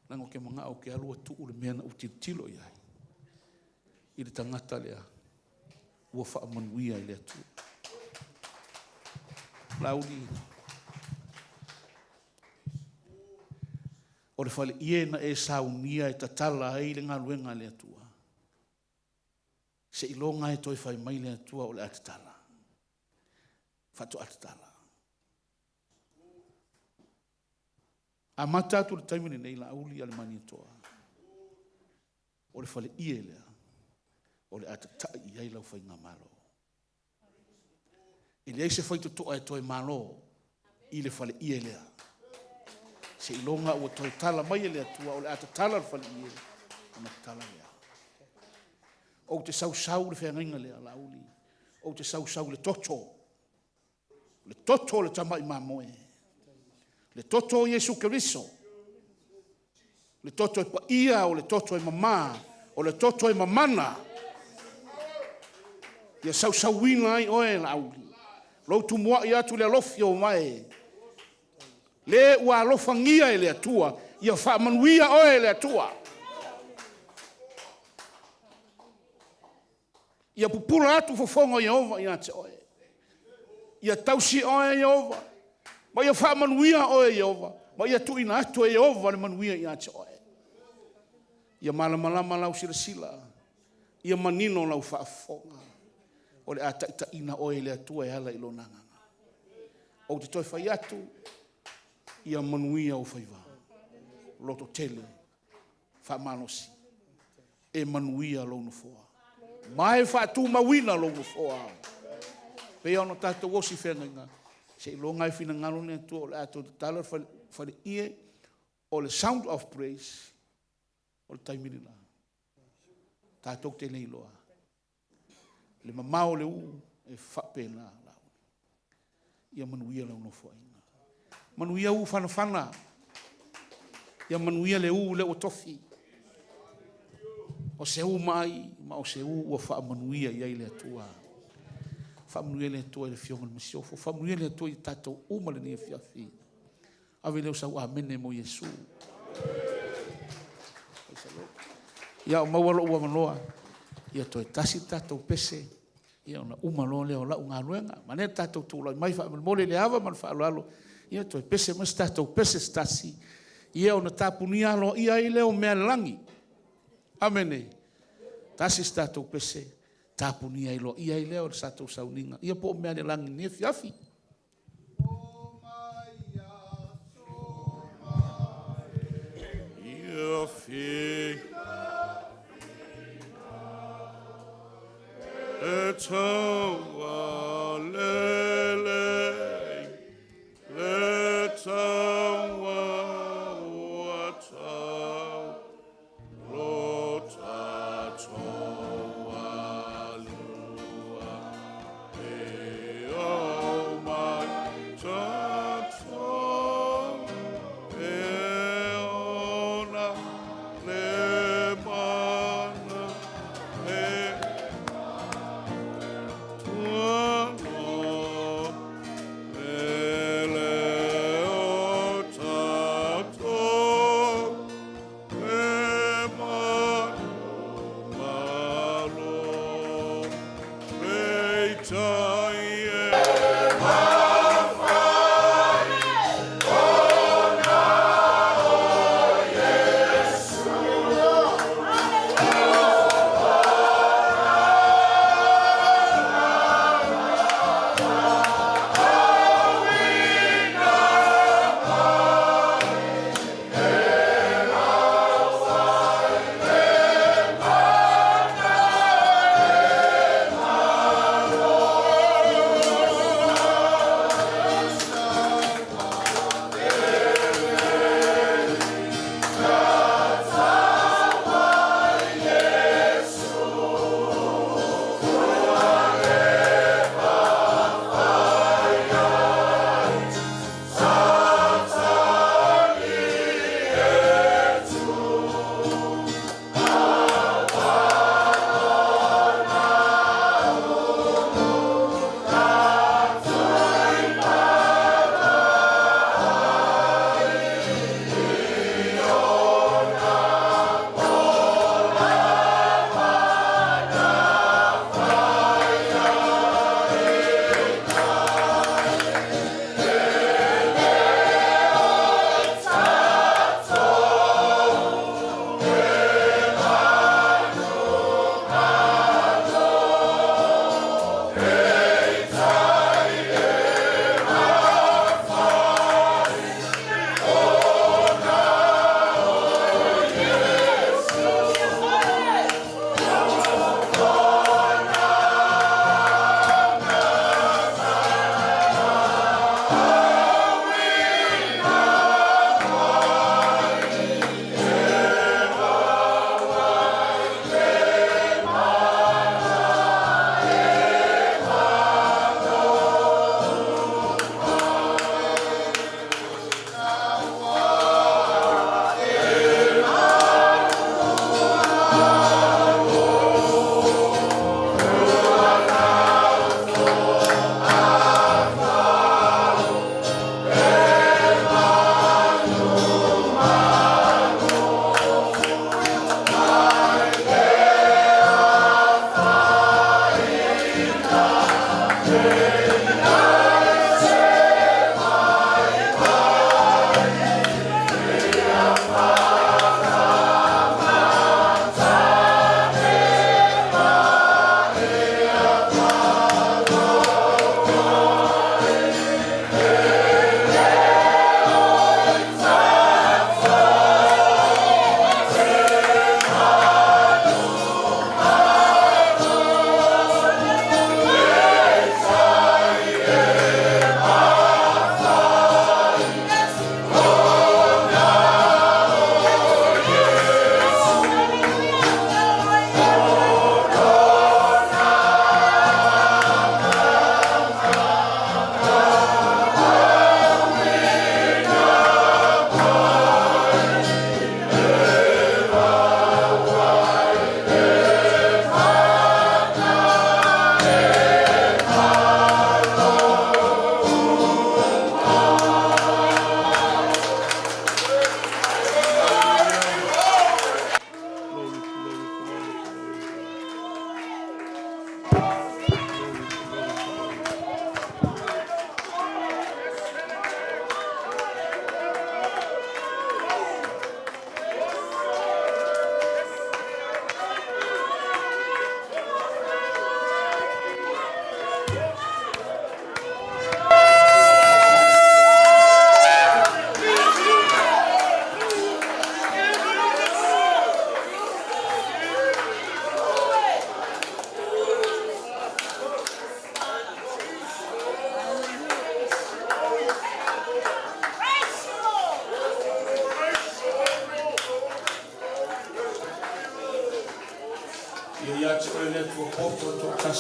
leaga ou te manao ou te alu ua tuu le mea na ou tilotilo i ai i le tagata lea ua faamanuia e le Atua. Laauli, o le faleie na e saunia e tatala ai le galuega a le Atua, seiloga lava e toe fai mai le Atua o le a tatala, faatoa tatala. Amata atu i le taimi lenei, Laauli Alemanietoa, o le faleie lea o le a tatai i ai lau faigamalo. E leai se faitotoa e toe malo i le faleie lea, seiloga ua toe tala mai e le Atua o le a tatala le faleie, ona tatala lea. Ou te sausau i le feagaiga lea, Laauli, ou te sausau i le toto, le toto o le tamai mamoe, le toto o Iesu Keriso, le toto e paia, o le toto e mama, o le toto e mamana, ia sausauina ai oe Laauli, lou tumuai atu i le alofi o omae, le ua alofagia e le Atua, ia faamanuia oe e le Atua. Ia pupula atu fofoga o Ieova ia te oe, ia tausi oe e Ieova, ma ia faamanuia oe e Ieova, ma ia tuuina atu e Ieova le manuia ia te oe. Ia malamalama lau silasila, ia manino lau faafofoga, o le a taitaiina oe e le Atua e ala i Lona Agaga. Ou te toe fai atu, ia manuia ou faiva, lototele, faamalosi, e manuia lou nofoa, ma e faatumauina lou nofoa. E pei ona tatou osi i feagaiga, seiloga lava e finagalo le Atua o le a toe tatala le faleie o le Sound of Praise, o le taimi lena. Tatou te le iloa le mamao o le uu, e faapena. Ia manuia lau nofoaiga. Manuia uu fanafana, ia manuia le uu lea ua tofi. O se ū maai ma o se ū ua faamanuia i ai le Atua. Faamanuia le Atua i le Afioga i le Masiofo, faamanuia le Atua i tatou uma i lenei afiafi. Ave lea o sau amene mo Iesu. Ia ua maua lou avanoa, ia toe tasi le tatou pese, ia ona uma loa lea o lau galuega. Manaia le tatou tulai mai faamolemole i le ava ma le faaaloalo, ia toe pese mai se tatou pese se tasi, ia ona tapunia aloaia ai lea o mea a le lagi. Amene. Tasi se tatou pese tapunia aloaia ai lea o le tatou sauniga, ia po o mea a le lagi i lenei afiafi. E taua lelei le taua ua tau lo tatou alua e o mai tatou e ona le mana le tuano e le o tatou e malo peitai e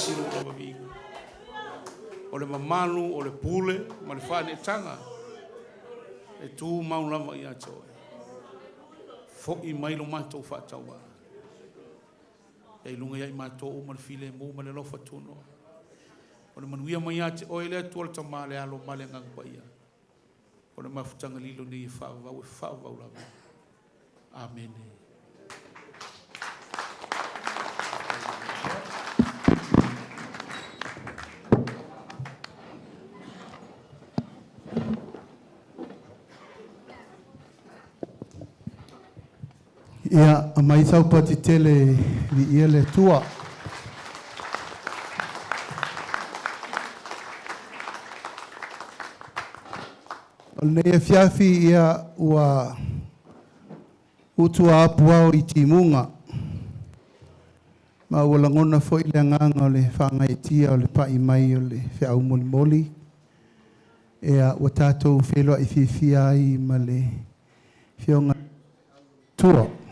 tasi lou lava viiga. O le mamalu o le pule ma le faaneetaga e tumau lava ia te oe. Fo'i mai lo matou faatauvaa. Ia i luga ia i matou uma le filemu ma le alofa tunoa. O le manuia mai ia te oe le Atua le Tama, le Alo ma le Agaga Paia. O le mafutaga lilo nei e faavavau e faavavau lava. Amene. Ia, aumai sau pati tele, viia le Atua. O lenei afiafi, ia, ua utuaapuao i timuga, ma ua lagona foi le agaga o le faagaeetia o le pai mai o le feau molimoli. Ia, ua tatou feiloai fiafia ai ma le Afioga Atua.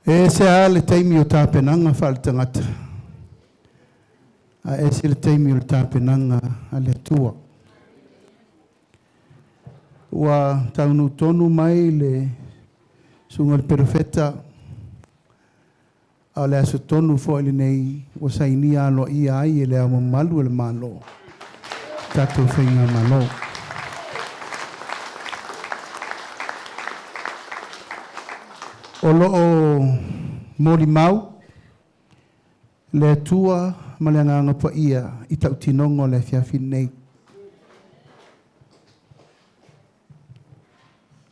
E ese lava le taimi o tapenaga faale-tagata, ae ese le taimi o le tapenaga a le Atua. Ua taunuu tonu mai le susuga i le Perofeta, a o le aso tonu foi lenei ua sainia aloaia ai e Le Ao Mamalu o le Malo tatou Faigamalo. O lo o molimau le Atua ma le Agaga Paia i tautinoga o le afiafi lenei.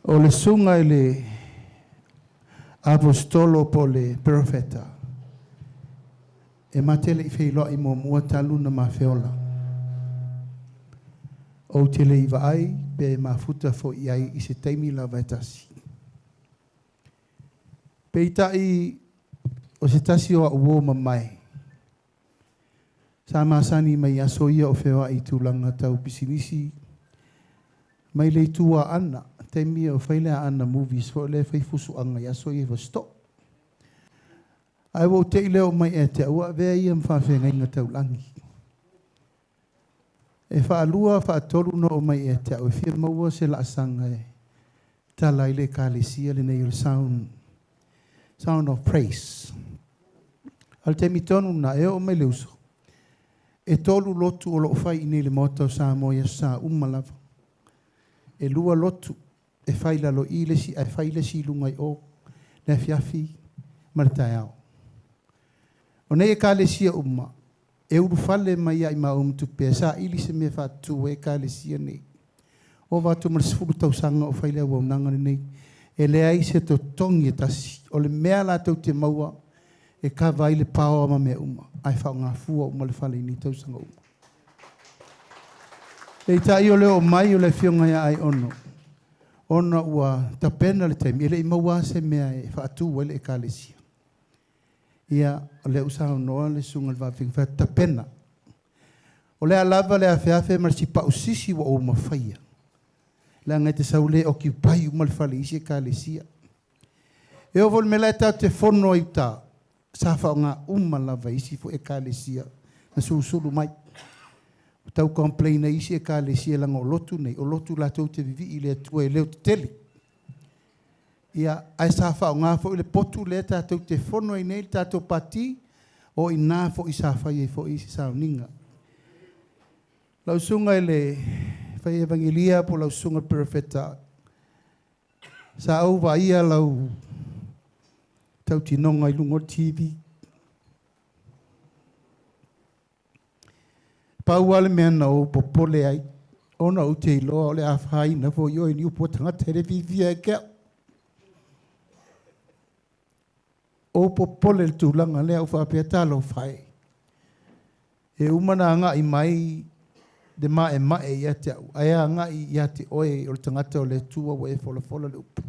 O le susuga i le Aposetolo po o le Perofeta, e ma te le i feiloai muamua talu ona ma feola. Ou te le i vaai pe mafuta foi i ai i se taimi lava e tasi. Peitai o se tasi o au uo mamae, sa masani mai i aso ia o feoai i tulaga tau pisinisi mai le itu Aana, taimi o fai le Aana Movies foi lea e fai fusuaga i aso ia i Fasitoouta. Ae ua ou te i lea oo mai ia te au ua avea ia ma faafeagaiga taulagi. E faalua, faatolu ona oo mai ia te au e fia maua se laasaga e tala ai le Ekalesia lenei o le Sound, Sound of Praise. A o le taimi tonu lena, e oo mai le uso, e 3 lotu o lo o fai i inei i le Maota o Samoa i Aso Sa uma lava. E 2 lotu e fai i lalo i i le isi ae fai le isi i luga i o, le afiafi ma le taeao. O nei Ekalesia uma, e ulufale mai ia i maua ma Tupea e saili se mea e faatutu ai Ekalesia nei. Ova atu ma le 10 tausaga o fai le auaunaga lenei, e leai se totogi e tasi. O le mea latou te maua e kava ai le paoa ma mea uma, ae faaaoga fua uma le fale i nei tausaga uma. Peitai o le oo mai o le afioga ia Aiono, ona ua tapena le taimi, e le i maua lava se mea e faatu ai le Ekalesia. Ia, o lea ua saunoa le susuga i le Vafine, fai atu, tapena. O le a lava le afeafe ma le sipausisi ua ou mafaia, leaga e te sau le occupy uma le fale i isi Ekalesia. E oo foi i le mea la e tatou te fono ai i uta, sa faaaoga uma lava e isi foi Ekalesia na susulu mai. Ua tau complain ai isi Ekalesia leaga o lotu nei, o lotu latou te vivii i le Atua e leo tetele. Ia, ae sa faaaoga foi le potu lea tatou te fono ai nei le tatou pati, o i ina foi sa fai ai foi se sauniga. Lau susuga i le fai evangelia po o lau susuga i le Perofeta, sa ou vaaia lau tautinoga i luga o le TV. Pau lava le mea na ou popole ai, ona ou te iloa o le afaina foi oe i ni upu a tagata e le fiafia ia te au. Ou popole i le tulaga lea, ou faapea, talofa e. E uma ona agai mai le maemae ia te au, ae agai ia te oe o le tagata o le Atua ua e folafola le upu.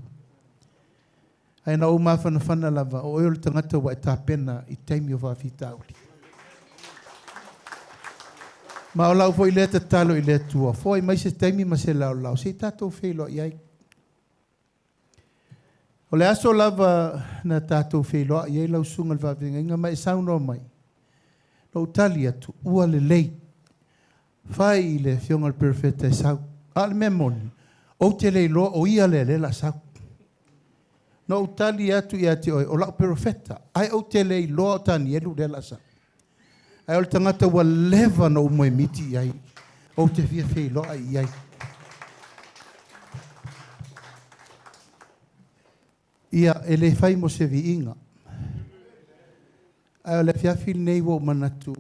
Ae na ou mafanafana lava, o oe o le tagata ua e tapena i taimi o faafitauli. Ma o lau foi lea tatalo i le Atua, foai mai se taimi ma se laolao, se i tatou feiloai ai. O le aso lava na tatou feiloai ai lau susuga i le faafeagaiga ma e saunoa mai, na ou tali atu, ua lelei, fai i le afioga i le perofeta e sau. A o le mea moni, ou te le iloa o ia lea o lea o le a sau. Na ou tali atu ia te oe, o lau perofeta, ae ou te le iloa o Tanielu lea o le a sau. Ae o le tagata ua leva ona ou moemiti i ai, ou te fia feiloai i ai. Ia, e le fai mo se viiga. Ae o le afiafi lenei ua ou manatu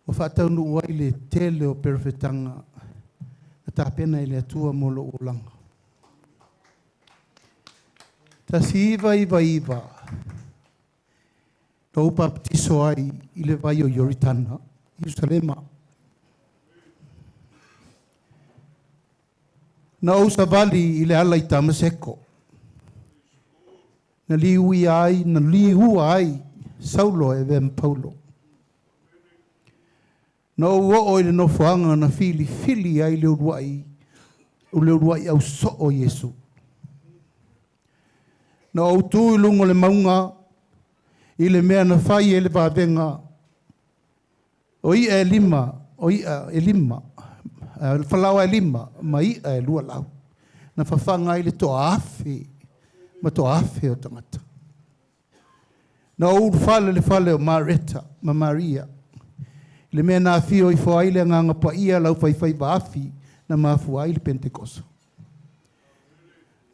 ua faataunuu ai le tele o perofetaga na tapena e le Atua mo lou olaga. 1999, na ou papatiso ai i le vai o Ioritana, Ierusalema. Na ou savali i le ala i Tamaseko, na liuia ai, na liua ai Saulo e avea ma Paulo. Na ou oo i le nofoaga na filifili ai le uluai, le uluai ausoo o Iesu. Na ou tu i luga o le mauga i le mea na fai ai le vavega o i'a e lima, o i'a e lima, falaoa e lima ma i'a e 200. Na fafaga ai le 1,000 ma 1,000 o tagata. Na ou ulufale i le fale o Mareta ma Maria, i le mea na afio ifo ai le Agaga Paia lau faifaiva afi na mafua ai le Penetekoso.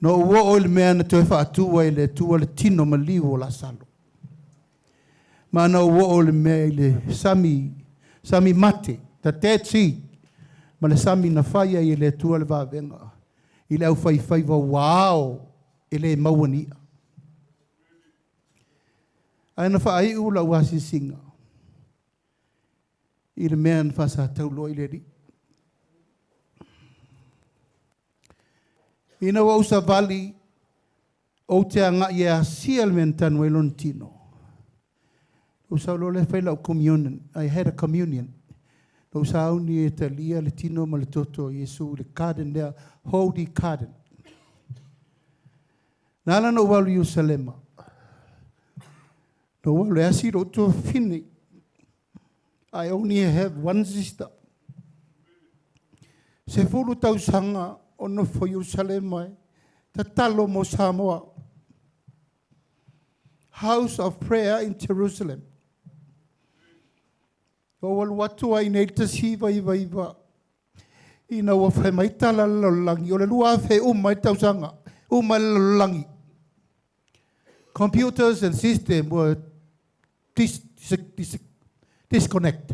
Na ou oo i le mea na toe faatu ai e le Atua le tino maliu o Lasalo. Ma na ou oo i le mea i le sami, sami mate, the Dead Sea, ma le sami na fai ai e le Atua le vavega i le aufaifaiva ua ao e le maua ni i'a. Ae na faaiu lau asiasiga i le mea na faasataulo ai le Alii. Ina ua ou savali, ou te agai e asia le mea na tanu ai lona tino. Ou sau loa lea fai lau communion. I had a communion. Na ou sauni e talia le tino ma le toto o Iesu i le garden lea, Holy Garden. Na ala ona ou alu i Ierusalema, na ou alu e asi lou tuafafine. I only have one sister. 10 tausaga o nofo i Ierusalema e tatalo mo Samoa. House of Prayer in Jerusalem. Na ou alu atu ai nei i le 1999 ina ua fai mai tala a le lalolagi, o le 2000 uma ai le tausaga, uma le lalolagi. Computers and system were disconnect.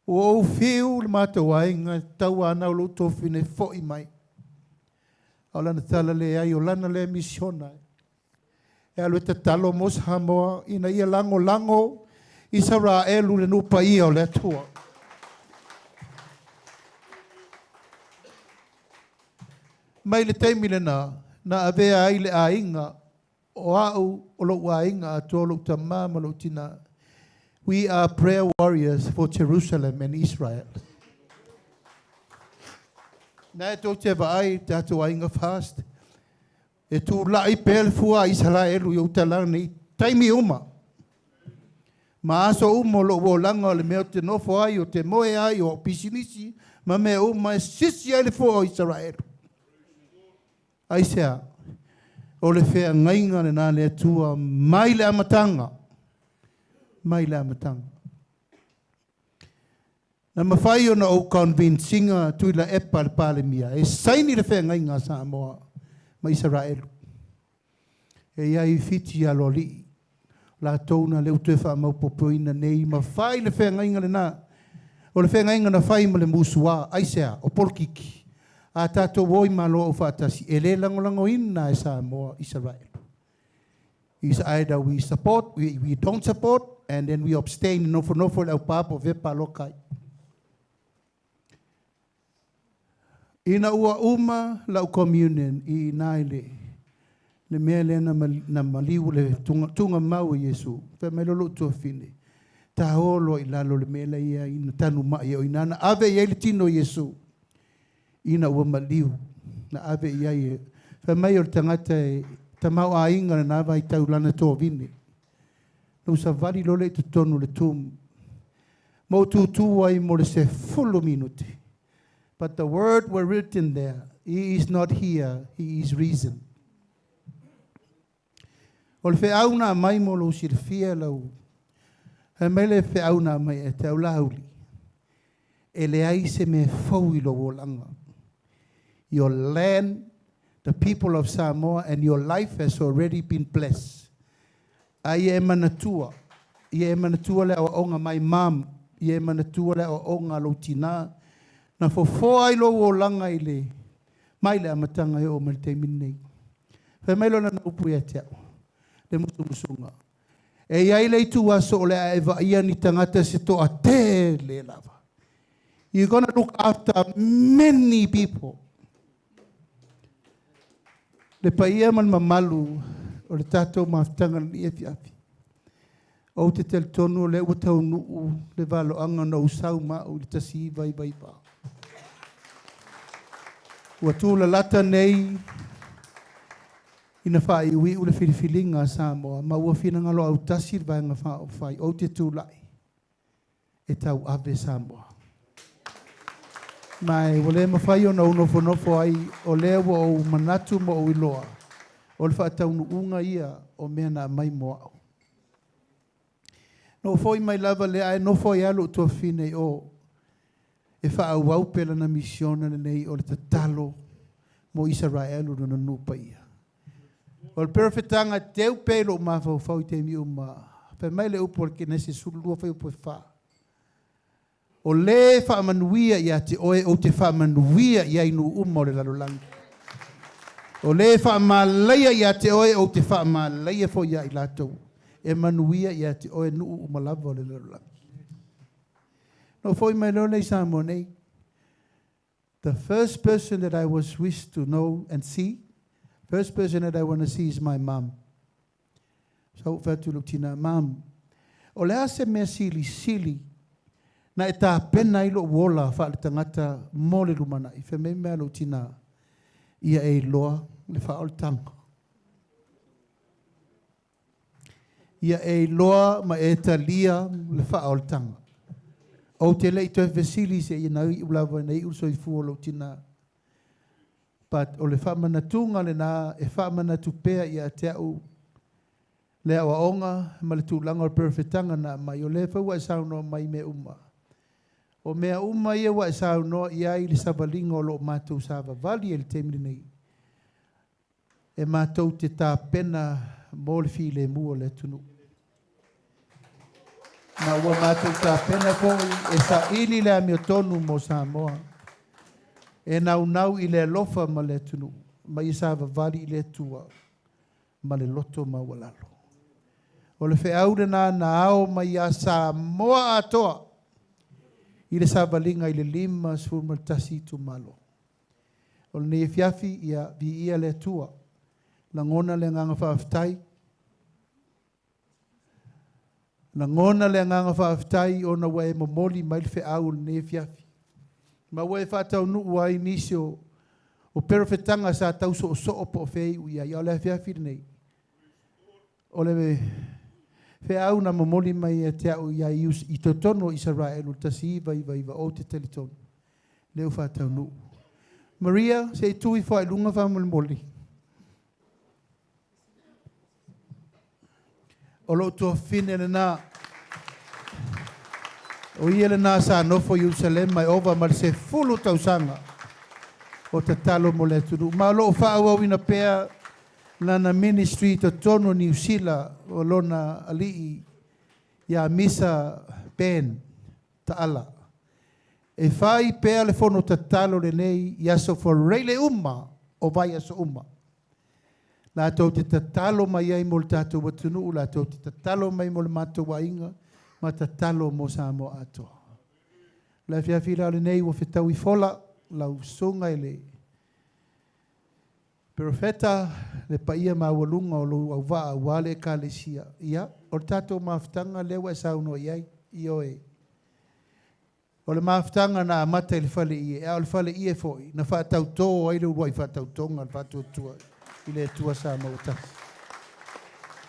Ua ou fiu le matou aiga e tauanau lou tuafafine e foi mai. A o lana tala leai, o lana lea misiona e alu e tatalo mo Samoa ina ia lagolago Isaraelu le nuu paia o le Atua. Mai le taimi lena, na avea ai le aiga o au, o lou aiga atoa, o lou tama ma lou tina. We are prayer warriors for Jerusalem and Israel. Na e tou te vaai i tatou aiga fast, e tulai pea le fua a Isaraelu i ou talaane i taimi uma. Ma aso uma o lou olaga o le mea ou te nofo ai, ou te moe ai, o au pisinisi, ma mea uma e sisi ai le fua o Isaraelu. Aisea? O le feagaiga lena a le Atua mai le amataga, mai le amataga. Na mafai ona ou convince ina Tuilaepa le Palemia e saini le feagaiga a Samoa ma Isaraelu. E i ai Fiti aloalii, latou na lea ua toe faamaopoopoina nei ma fai le feagaiga lena. O le feagaiga na fai ma le musua, aisea? O polokiki. A tatou o i Malo Aufaatasi, e le lagolagoina e Samoa Isaraelu. Is either we support, we don't support, and then we abstain, nofonofo i le aupa po o fea e paloka ai. Ina ua uma lau communion i ina i le, le mea lea na, na maliu le tuga, tugamau e Iesu, fai mai loa lou tuafafine, taoa loa i lalo le mea la ia ina tanumai ai o i ina na ave i ai le tino o Iesu ina ua maliu. Na ave i ai e, fai mai o le tagata e tamaoaiga i lena vaitau lana tovine. Na ou savali loa lea i totonu o le tomb ma ou tutū ai mo le 10 minute. But the word were written there, He is not here, he is risen. O le feau na aumai mo lou silafia lau Fai mai le feau na aumai e te au Laauli, e leai se mea fou i lou olaga. Your land, the people of Samoa and your life has already been blessed. A ia e manatua, ia e manatua le aoaoga my mom, ia e manatua le aoaoga a lou tinā, na fofoa ai lou olaga i le mai le amataga e oo mai le taimi lenei. Fai mai lona upu ia te au, le musumusuga. E i ai le ituaso o le a e vaaia ni tagata se toatele lava. You're gonna look after many people. Le paia ma le mamalu o le tatou mafutaga lenei afiafi. Ou te talitonu o lea ua taunuu le valoaga na ou sau ma au i le 1999. Ua tulalata nei ina faaiuiu le filifiliga a Samoa ma ua finagalo autasi le Vaega Faaupufai, ou te tulai e tauave Samoa. Ma e ua le mafai ona ou nofonofo ai, o lea ua ou manatu ma ou iloa, o le faataunuuga ia o mea na aumai mo au. Na ou foi mai lava lea ae nofo ai lava lou tuafafine i o e faaauau pea lana misiona lenei o le tatalo mo Isaraelu lona nuu paia. O le perofetaga e teu pea i lou mafaufau i taimi uma, fai mai le upu o le Kenese 12 fuaiupu e 4, O le faamanuia ia te oe ou te faamanuia i ai nuu uma o le lalolagi. O le faamalaia ia te oe ou te faamalaia foi ia i latou e manuia ia te oe nuu uma lava o le lalolagi. Na ou foi mai loa lea i Samoa nei, the first person that I was wished to know and see, first person that I want to see is my mom. Sa ou fai atu i lou tina, Mom, o le a se mea silisili na e tapena ai lou ola faaletagata mo le lumanai? Fai mai mea lou tina, Ia e iloa le faaolataga. Ia e iloa ma e talia le faaolataga. Ou te le i toe fesili seia na iu lava ina iu le soifua o lou tina. But o le faamanatuga lena e faamanatu pea ia te au le aoaoga ma le tulaga o le perofetaga na aumai. O lea foi ua e saunoa mai i mea uma. O mea uma ia ua e saunoa i ai i le savaliga o lo o matou savavali ai i le taimi lenei, e matou te tapena mo le filemu o le atunuu. Ma ua matou tapena foi e saili le amiotonu mo Samoa, e naunau i le alofa ma le atunuu, ma ia savavali i le Atua ma le loto maualalo. O le feau lena na ao mai ia Samoa atoa i le savaliga i le 51 itumalo. O lenei afiafi, ia viia le Atua. Lagona le agaga faafetai. Lagona le agaga faafetai ona ua e momoli mai le feau o lenei afiafi. Ma ua e faataunuu ai nisi o, o perofetaga sa tau soosoo po o fea e iu i ai. A o le afiafi lenei, o le feau na momoli mai ia te au ia i totonu o Isaraelu i le 1999, ou te talitonu, lea ua faataunuu. Maria, se i tu ifo lava i luga faamolemole. O lou tuafafine lena. O ia lena sa nofo i Ierusalema e ova ma le 10 tausaga o tatalo mo le atunuu. Ma o lo o faaauauina pea lana ministry i totonu o Niu Sila o lona alii ia Misa Ben Taala. E fai pea le fono tatalo lenei i aso Faraile uma o vaiaso uma. Latou te tatalo mai ai mo le tatou atunuu, latou te tatalo mai mo le matou aiga, ma tatalo mo Samoa atoa. O le afiafi la lenei ua fetaui fola lau susuga i le Perofeta, le paia maualuga o lou auvaa aua le Ekalesia. Ia, o le tatou mafutaga lea ua e saunoa i ai, ioe. O le mafutaga na amata i le fale ie, a o le fale ie foi na faatautō ai le uluai faatautoga a le Faatuatua i le Atua Samoa ua Tasi.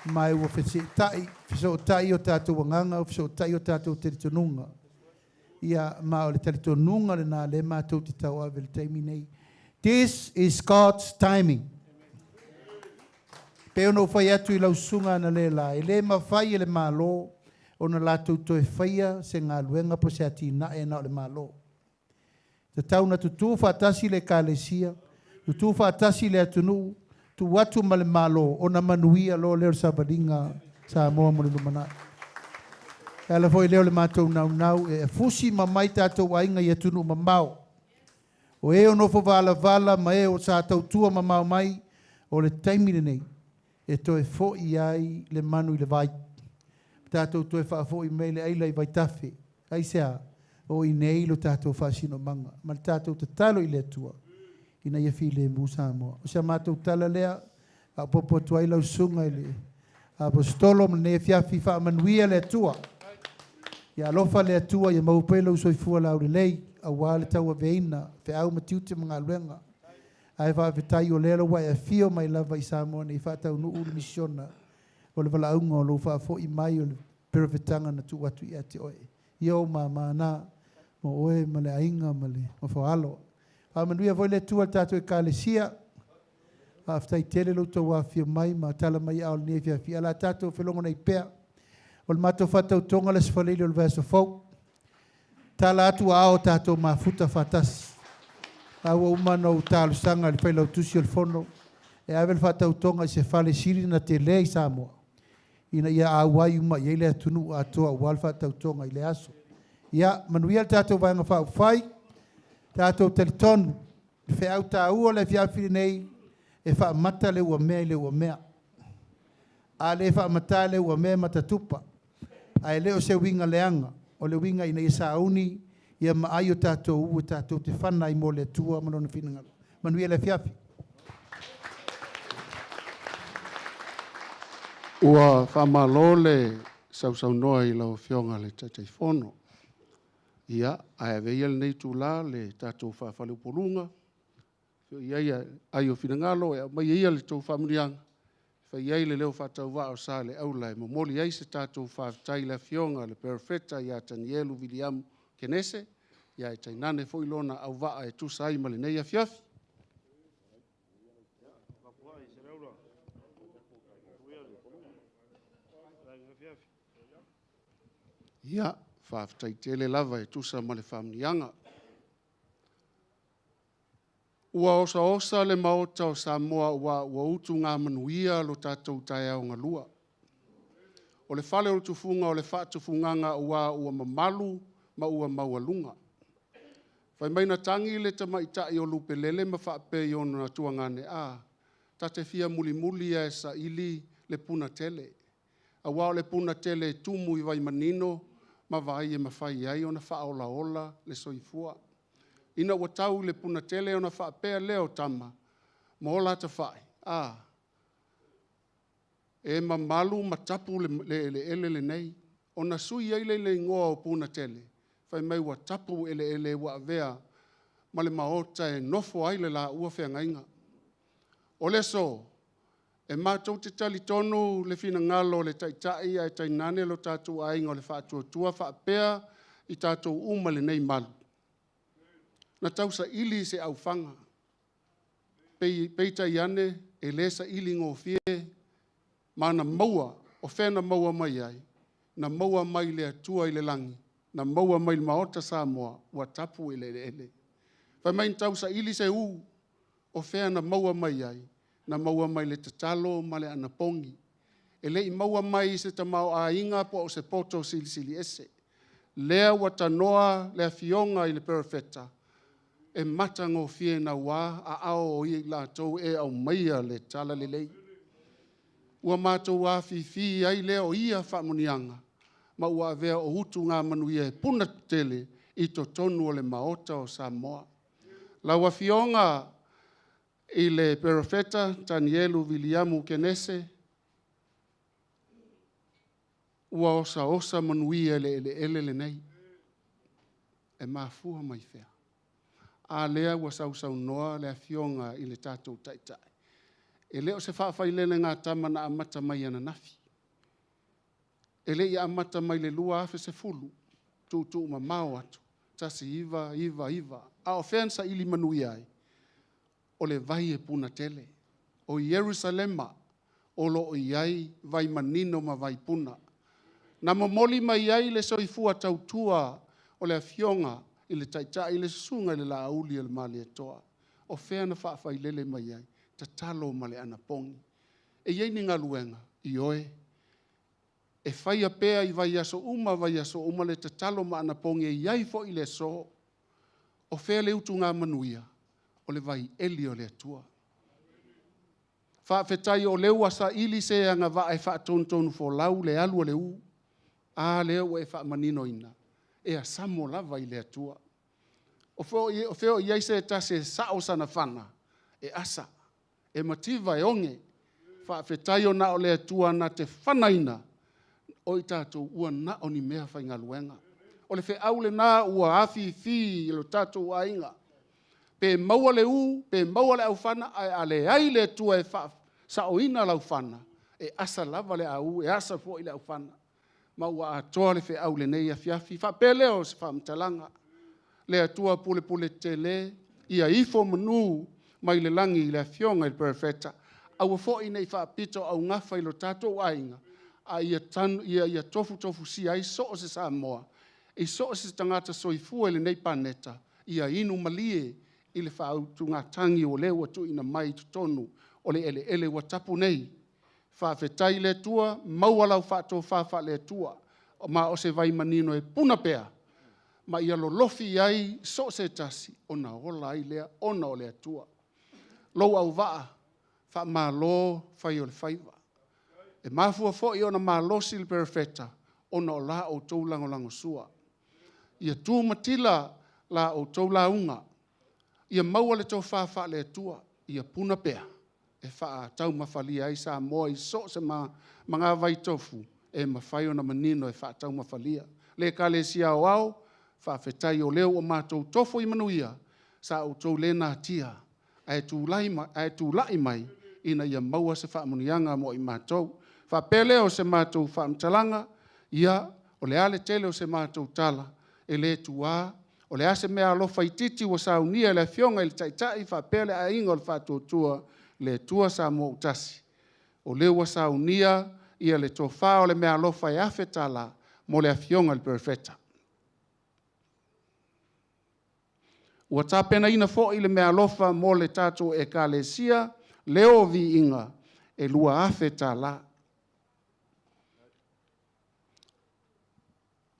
Ma ua feseetai, fesootai o tatou agaga, fesootai o tatou talitonuga. Ia, ma o le talitonuga lena lea matou te tauave i le taimi nei. This is God's timing. Pe ona ou fai atu i lau susuga analeila, e le mafai e le Malo ona latou toe faia se galuega po o se atinae na o le Malo. E tatau ona tutū faatasi le Ekalesia, tutū faatasi le atunuu, tuu atu ma le Malo ona manuia loa lea o le savaliga a Samoa mo le lumanai. E ala foi lea o le matou naunau e fusi ma mai tatou aiga i atunuu mamao. O e o nofo valavala ma e o sa tautua mamao mai, o le taimi lenei e toe fo'i ai le manu i le vai. Tatou toe faafoi mai le aila i vaitafe. Aisea? O i inei lo tatou faasinomaga ma le tatou tatalo i le Atua ina ia filemu Samoa. O si a matou tala lea, faaopoopo atu ai lau susuga i le Aposetolo ma lenei afiafi, faamanuia le Atua. Ia alofa le Atua ia maua pea lou soifua laulelei aua le tauaveina feau ma tiute ma galuega. Ae faafetai o lea ua e afio mai lava i Samoa nei faataunuu le misiona o le valaauga o lou faafoi mai o le perofetaga na tuu atu ia te oe. Ia ou māmā na, mo oe ma le aiga ma le nofoaalo. Faamanuia foi le Atua i le tatou Ekalesia. Faafetai tele lo outou afifio mai ma tala mai aao i lenei afiafi. Ae o le a tatou felogo nei pea. O le matou faatautoga le Aso Faraile o le vaiaso fou. Tala atu aao tatou mafuta faatasi. A ua uma ona ou talosaga i le Failautusi o le Fono e ave le faatautoga i se fale sili ona tele i Samoa ina ia auai uma i ai le atunuu atoa aua le faatautoga i le aso. Ia, manuia le tatou Vaega Faaupufai, tatou talitonu, le feau taua o le afiafi lenei, e faamata le uamea i le uamea. A le faamata e le uamea e matatupa. Ae le o se uiga leaga, o le uiga ina ia sauni ia maai o tatou u e tatou te fana ai mo le Atua ma Lona finagalo. Manuia le afiafi. Ua faamalo le sausaunoa i lau Afioga i le Taitaifono. Ia, ae avea ia lenei itula le tatou faafaleupoluga, i ai aai o finagalo e aumaia ia le tou faamanuiaga, e fai ai le leo faatauvaa o Saleaula e momoli ai se tatou faafetai i le Afioga i le Perofeta ia Tanielu Viliamu Kenese, ae tainane foi lona auvaa e tusa ai ma lenei afiafi. Ia, faafetai tele lava e tusa ma le faamanuiaga. Ua osaosa le Maota o Samoa aua ua utuga manuia lo tatou taeao galua. O le fale o le tufuga o le faatufugaga aua ua mamalu ma ua maualuga. Fai mai na tagi le tamaitai o Lupelele ma faapea i ona tuagane, “A, ta te fia mulimuli lava e saili le punatele, aua o le punatele e tumu i vai manino ma vai e mafai ai ona faaolaola le soifua.” Ina ua tau i le punatele ona faapea lea o tama ma o la tafa'i, “A, e mamalu ma tapu le eleele lenei.” Ona sui ai lea i le igoa o Punatele, fai mai ua tapu eleele ua avea ma le maota e nofo ai le la feagaiga. O le aso, e matou te talitonu le finagalo o le Taitai ae tainane lo tatou aiga o le Faatuatua faapea i tatou uma i lenei malu, na tausaili se aufaga, peitai ane, e le saili gofie, ma na maua. O fea na maua mai ai? Na maua mai le Atua i le lagi, na maua mai le Maota Samoa ua tapu eleele. Fai mai na tausaili se ū, o fea na maua mai ai? Na maua mai le tatalo ma le anapogi. E le i maua mai i se tamaoaiga po o se poto silisili ese. Lea ua tanoa le Afioga i le Perofeta, e matagofie naua aao o i latou e aumaia le talalelei. Ua matou afifi ai lea o ia faamanuiaga ma ua avea o utuga manuia e punatele i totonu o le Maota o Samoa. Lau Afioga i le Perofeta Tanielu Viliamu Kenese, ua osaosa manuia i le eleele lenei. E mafua mai fea? A lea ua sausaunoa le Afioga i le tatou Taitai, e le o se faafailelega tama na amata mai ananafi. E le i amata mai le 2010, tuutuumamao atu, 1999. A o fea na saili manuia ai? O le vai e punatele. O Ierusalema o lo o i ai vai manino ma vai puna. Na momoli mai ai le soifua tautua o le Afioga i le Taitai, le Susuga i le Laauli o le Malietoa. O fea na faafailele mai ai? Tatalo ma le anapogi. E i ai ni galuega? Ioe. E faia pea i vaiaso uma, vaiaso uma le tatalo ma anapogi e i ai foi le aso. O fea le utuga manuia? O le vaieli o le Atua. Faafetai o lea ua saili se agavaa e faatonutonufolau le alu a le u. A lea ua e faamaninoina, e asamo lava i le Atua. O fea o i ai se tasi e sao sana fana? E asa, e mativa, e oge. Faafetai ona o le Atua na te fanaina o i tatou ua na o ni meafaigaluega. O le feau lena ua afifi i lo tatou aiga, pe maua le u, pe maua le aufana, ae a leai le Atua e faasaoina lau fana, e asa lava le au, e asa foi le aufana. Ma ua atoa le feau i lenei afiafi. Faapea lea o se faamatalaga, le Atua pulepule tetele, ia ifo manu mai le lagi i le Afioga i le Perofeta, aua foi ne i faapitoaugafa i lo tatou aiga, a ia tofutofusia ai so o se Samoa, i so o se tagata soifua i lenei paneta, ia inu malie i le faautugatagi o le ua tuuina mai i totonu o le eleele ua tapu nei. Faafetai i le Atua, maua lau faatofa faale-Atua, ma o se vai manino e puna pea, ma ia lolofi i ai so o se tasi ona ola ai lea ona o le Atua. Lou auvaa, faamalo fai o le faiva. E mafua foi ona malosi le Perofeta ona o la outou lagolagosua. Ia tu matila la outou lauga, ia maua le tofa faale-Atua, ia puna pea e faataumafalia ai Samoa i so o se magavaitofu e mafai ona manino e faataumafalia. Le Ekalesia Aoao, faafetai o lea ua matou tofo i manuia, sa outou le natia, ae tulai mai ina ia maua se faamanuiaga mo i matou. Faapea lea o se matou faamatalaga, ia, o le a le tele o se matou tala, e le tuua, o le a se meaalofa itiiti ua saunia e le Afioga i le Taitai faapea le Aiga o le Faatuatua i le Atua Samoa ua Tasi, o lea ua saunia le tofa o le meaalofa e $1,000 mo le Afioga i le Perofeta. Ua tapenaina foi le meaalofa mo le tatou Ekalesia Leo o Viiga e $2,000.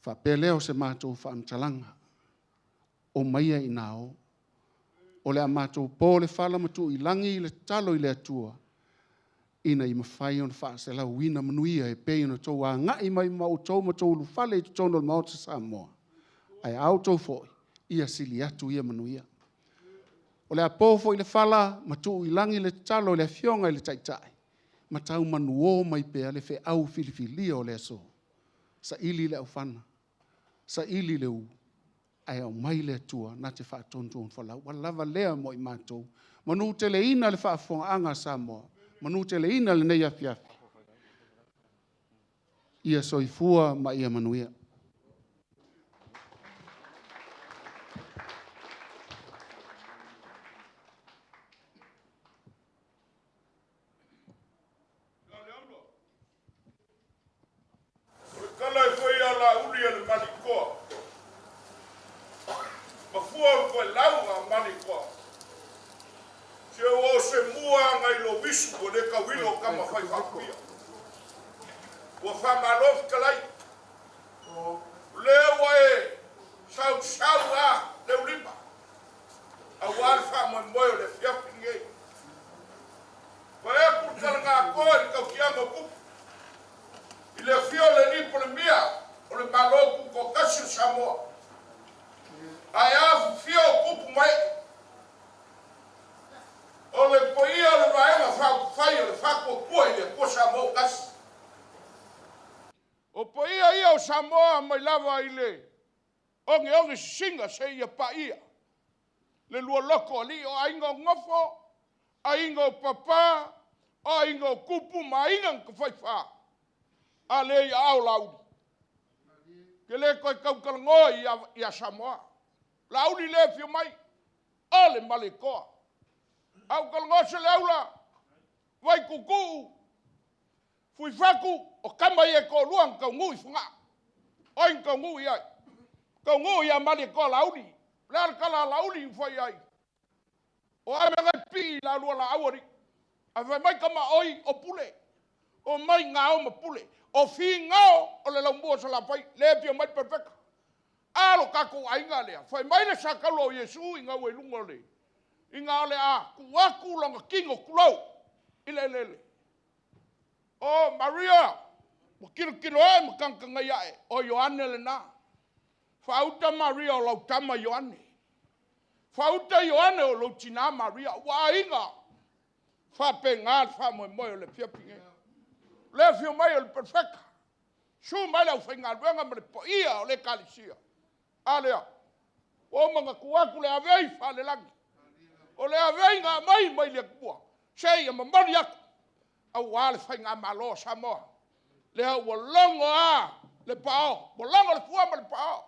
Faapea lea o se matou faamatalaga, omaia ina o, o le a matou po le fala ma tuu i lagi le tatalo i le Atua ina ia mafai ona faaselauina manuia e pei ona outou agai mai ma outou ma outou ulufale i totonu o le Maota o Samoa, ae a outou foi, ia sili atu ia manuia. O le a po foi le fala ma tuu i lagi le tatalo i le Afioga i le Taitai, ma tau manuo mai pea le feau filifilia o le aso. Saili le aufana, saili le u, ae aumai le Atua na te faatonutonufolau. Ua lava lea mo i matou. Manuteleina le faafofogaaga a Samoa, manuteleina lenei afiafi. Ia soifua ma ia manuia. O le tala e fai ia Laauli e le Malitoa, mafua o le toelau a Malitoa, se ua o se mua nai lou isu ua le tauilo o tama fai faapipia. Ua faamalo fetalai. O lea ua e sausau a leulima aua le faamoemoe o le afiafi lenei. Vaeatu le talagatoa i le tautiaga o Tupu, i le afio o le alii Palemia o le Malo Tutoatasi o Samoa, ae afifio o tupu ma ee, o le paia o le Vaega Faaupufai o le Faatuatua i le Atua Samoa ua Tasi. O paia ia o Samoa mai lava i le. Ogeoge sisiga seia paia le lua loko alii o aiga o Gofo, aiga o Papa, o aiga o Tupu ma aiga na tafaifa. A lea i aao Laauli. Ke le toe tautalanoa ia Samoa. Laauli lea e afio mai, o le Malietoa. A ou talanoa Saleaula, Vaituutuu, Fuifatu, o tama ia e toalua na taunuu i Fogaa. O ai na taunuu i ai? Taunuu ia Malietoa Laauli. O le a le tala a Laauli na fai ai? O a mea na e pipii i la lua laau alii? Ae fai mai tama oi o Pule. O mai gao ma Pule. O Figao o le laumua o Salafai, lea e afio mai le perofeta. A lo tatou aiga lea, fai mai le satalo o Iesu ina ua i luga o le, ina o le a tuu atu lona tino tulou i le eleele. O Maria, ua tilotilo ae ma tagatagai ae, o Ioane lena. Faauta Maria o lau tama Ioane. Faauta Ioane o lou tina Maria. Ua aiga faapena le faamoemoe o le afiafi nei. O le afio mai o le perofeta, susu mai le aufaigaluega ma le paia o le Ekalesia. A lea, ua uma ona tuu atu le avei faalelagi, o le avei na aumai mai le Atua seia momoli atu aua le faigamalo a Samoa. Lea ua logo lava le paao, ua logo le fua ma le paao,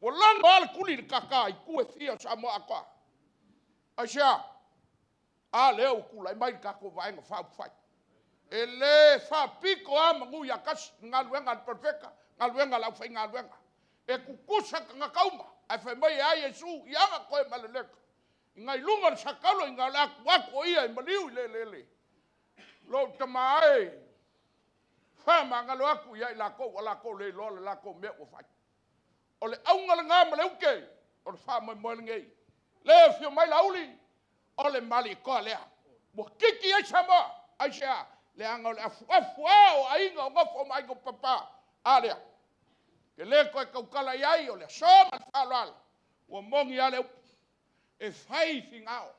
ua logo lava le tuli i le tata i itu e fia o Samoa atoa. Aisea? A lea ua tulai mai le tatou Vaega Faaupufai. E le faapito lava manu ia tasi i galuega a le perofeta, galuega a le aufaigaluega. E tutusa tagata uma, ae fai mai e a Iesu i aga toe ma le nai luga o le satalo ina o le a tuu atu o ia e maliu i le eleele. Lou tama e, faamagalo atu ia i latou ua latou le iloa le latou mea ua fai. O le auga lena ma le ute o le faamoemoe lenei. Lea e afio mai Laauli, o le Malietoa lea. Ua tiki ai Samoa, aisea? Leaga o le afuafu lava o aiga o Nofo ma aiga o Papa. A lea, e le toe tautala i ai, o le aso ma le faaaloalo, ua moni lava le upu, e fai figao.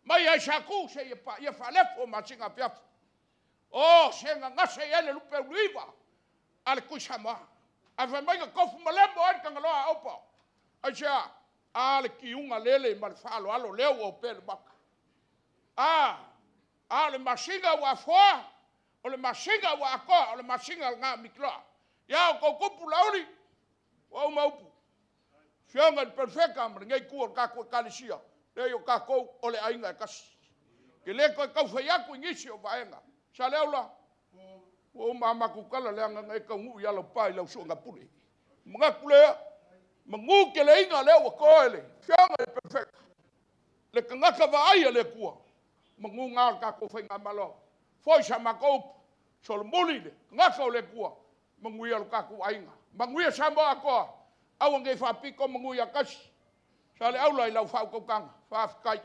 Mai lava i Satu seia paia Faalefu o masina afiafi. O se na gase i ai le lupe uluiva a le Tuisamoa. Ae fai mai na tofu malemo ai le Tagaloa a Opo. Aisea? A le tiuga lele ma le faaaloalo lea ua opea i le Maota. A, a o le masina ua afoa, o le masina ua atoa, o le masina lena Mitiloa. Ia outou tupu Laauli, ua uma upu. Afioga i le Perofeta ma lenei itu o le tatou Ekalesia, leai o tatou o le aiga e tasi. E le toe tau fai atu i nisi o vaega. Saleaula, ua uma a matou tala leaga na e taunuu i Alaopa i lau suegapule. Manatu lea, manu keleina lea ua to e le afioga i le Perofeta, le tagata vaai a le Atua, manu na o le tatou faigamalo. Foi sa matou upu, solomuli le tagata o le Atua, manuia lo tatou aiga, manuia Samoa atoa, aua ne i faapito manu ia tasi. Saleaula i lau faautautaga, faafetai.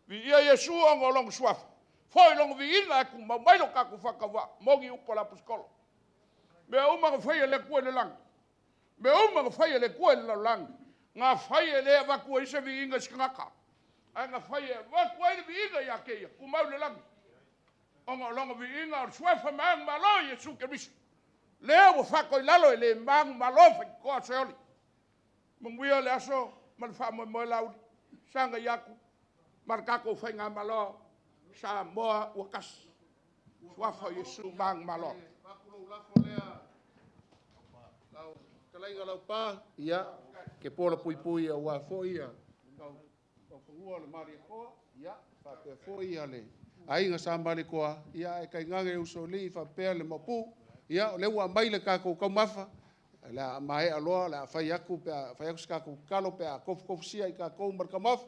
Viia Iesu ona o lona suafa, foi lona viiga e tumau mai lo tatou faatauvaa, moni upu a le Aposetolo. Mea uma na faia e le Atua i le lagi, mea uma na faia e le Atua i le lalolagi, na fai e le avatu ai se viiga i se tagata, ae na fai e avatu ai le viiga ia te ia, tumau i le lagi. Ona o lona viiga o le suafa manumalo Iesu Keriso. Lea ua faatoilalo e le manumalo faitotoa Seoli. Manuia le aso ma le faamoemoe Laauli, sagai atu ma le tatou faigamalo, Samoa ua tasi. Suafa o Iesu manumalo. Lau fetalaiga Laupa, ia, ke pola puipui aua foi ia taufanua o le Malietoa, ia, faapea foi ia le aiga Sa Malietoa, ia, ae tainane usoalii faapea le Maopu, ia, o lea ua aumai le tatou taumafa, o le a maea loa, o le a fai atu pe a fai atu se tatou tatalo pe a tofutofusia i tatou ma le taumafa.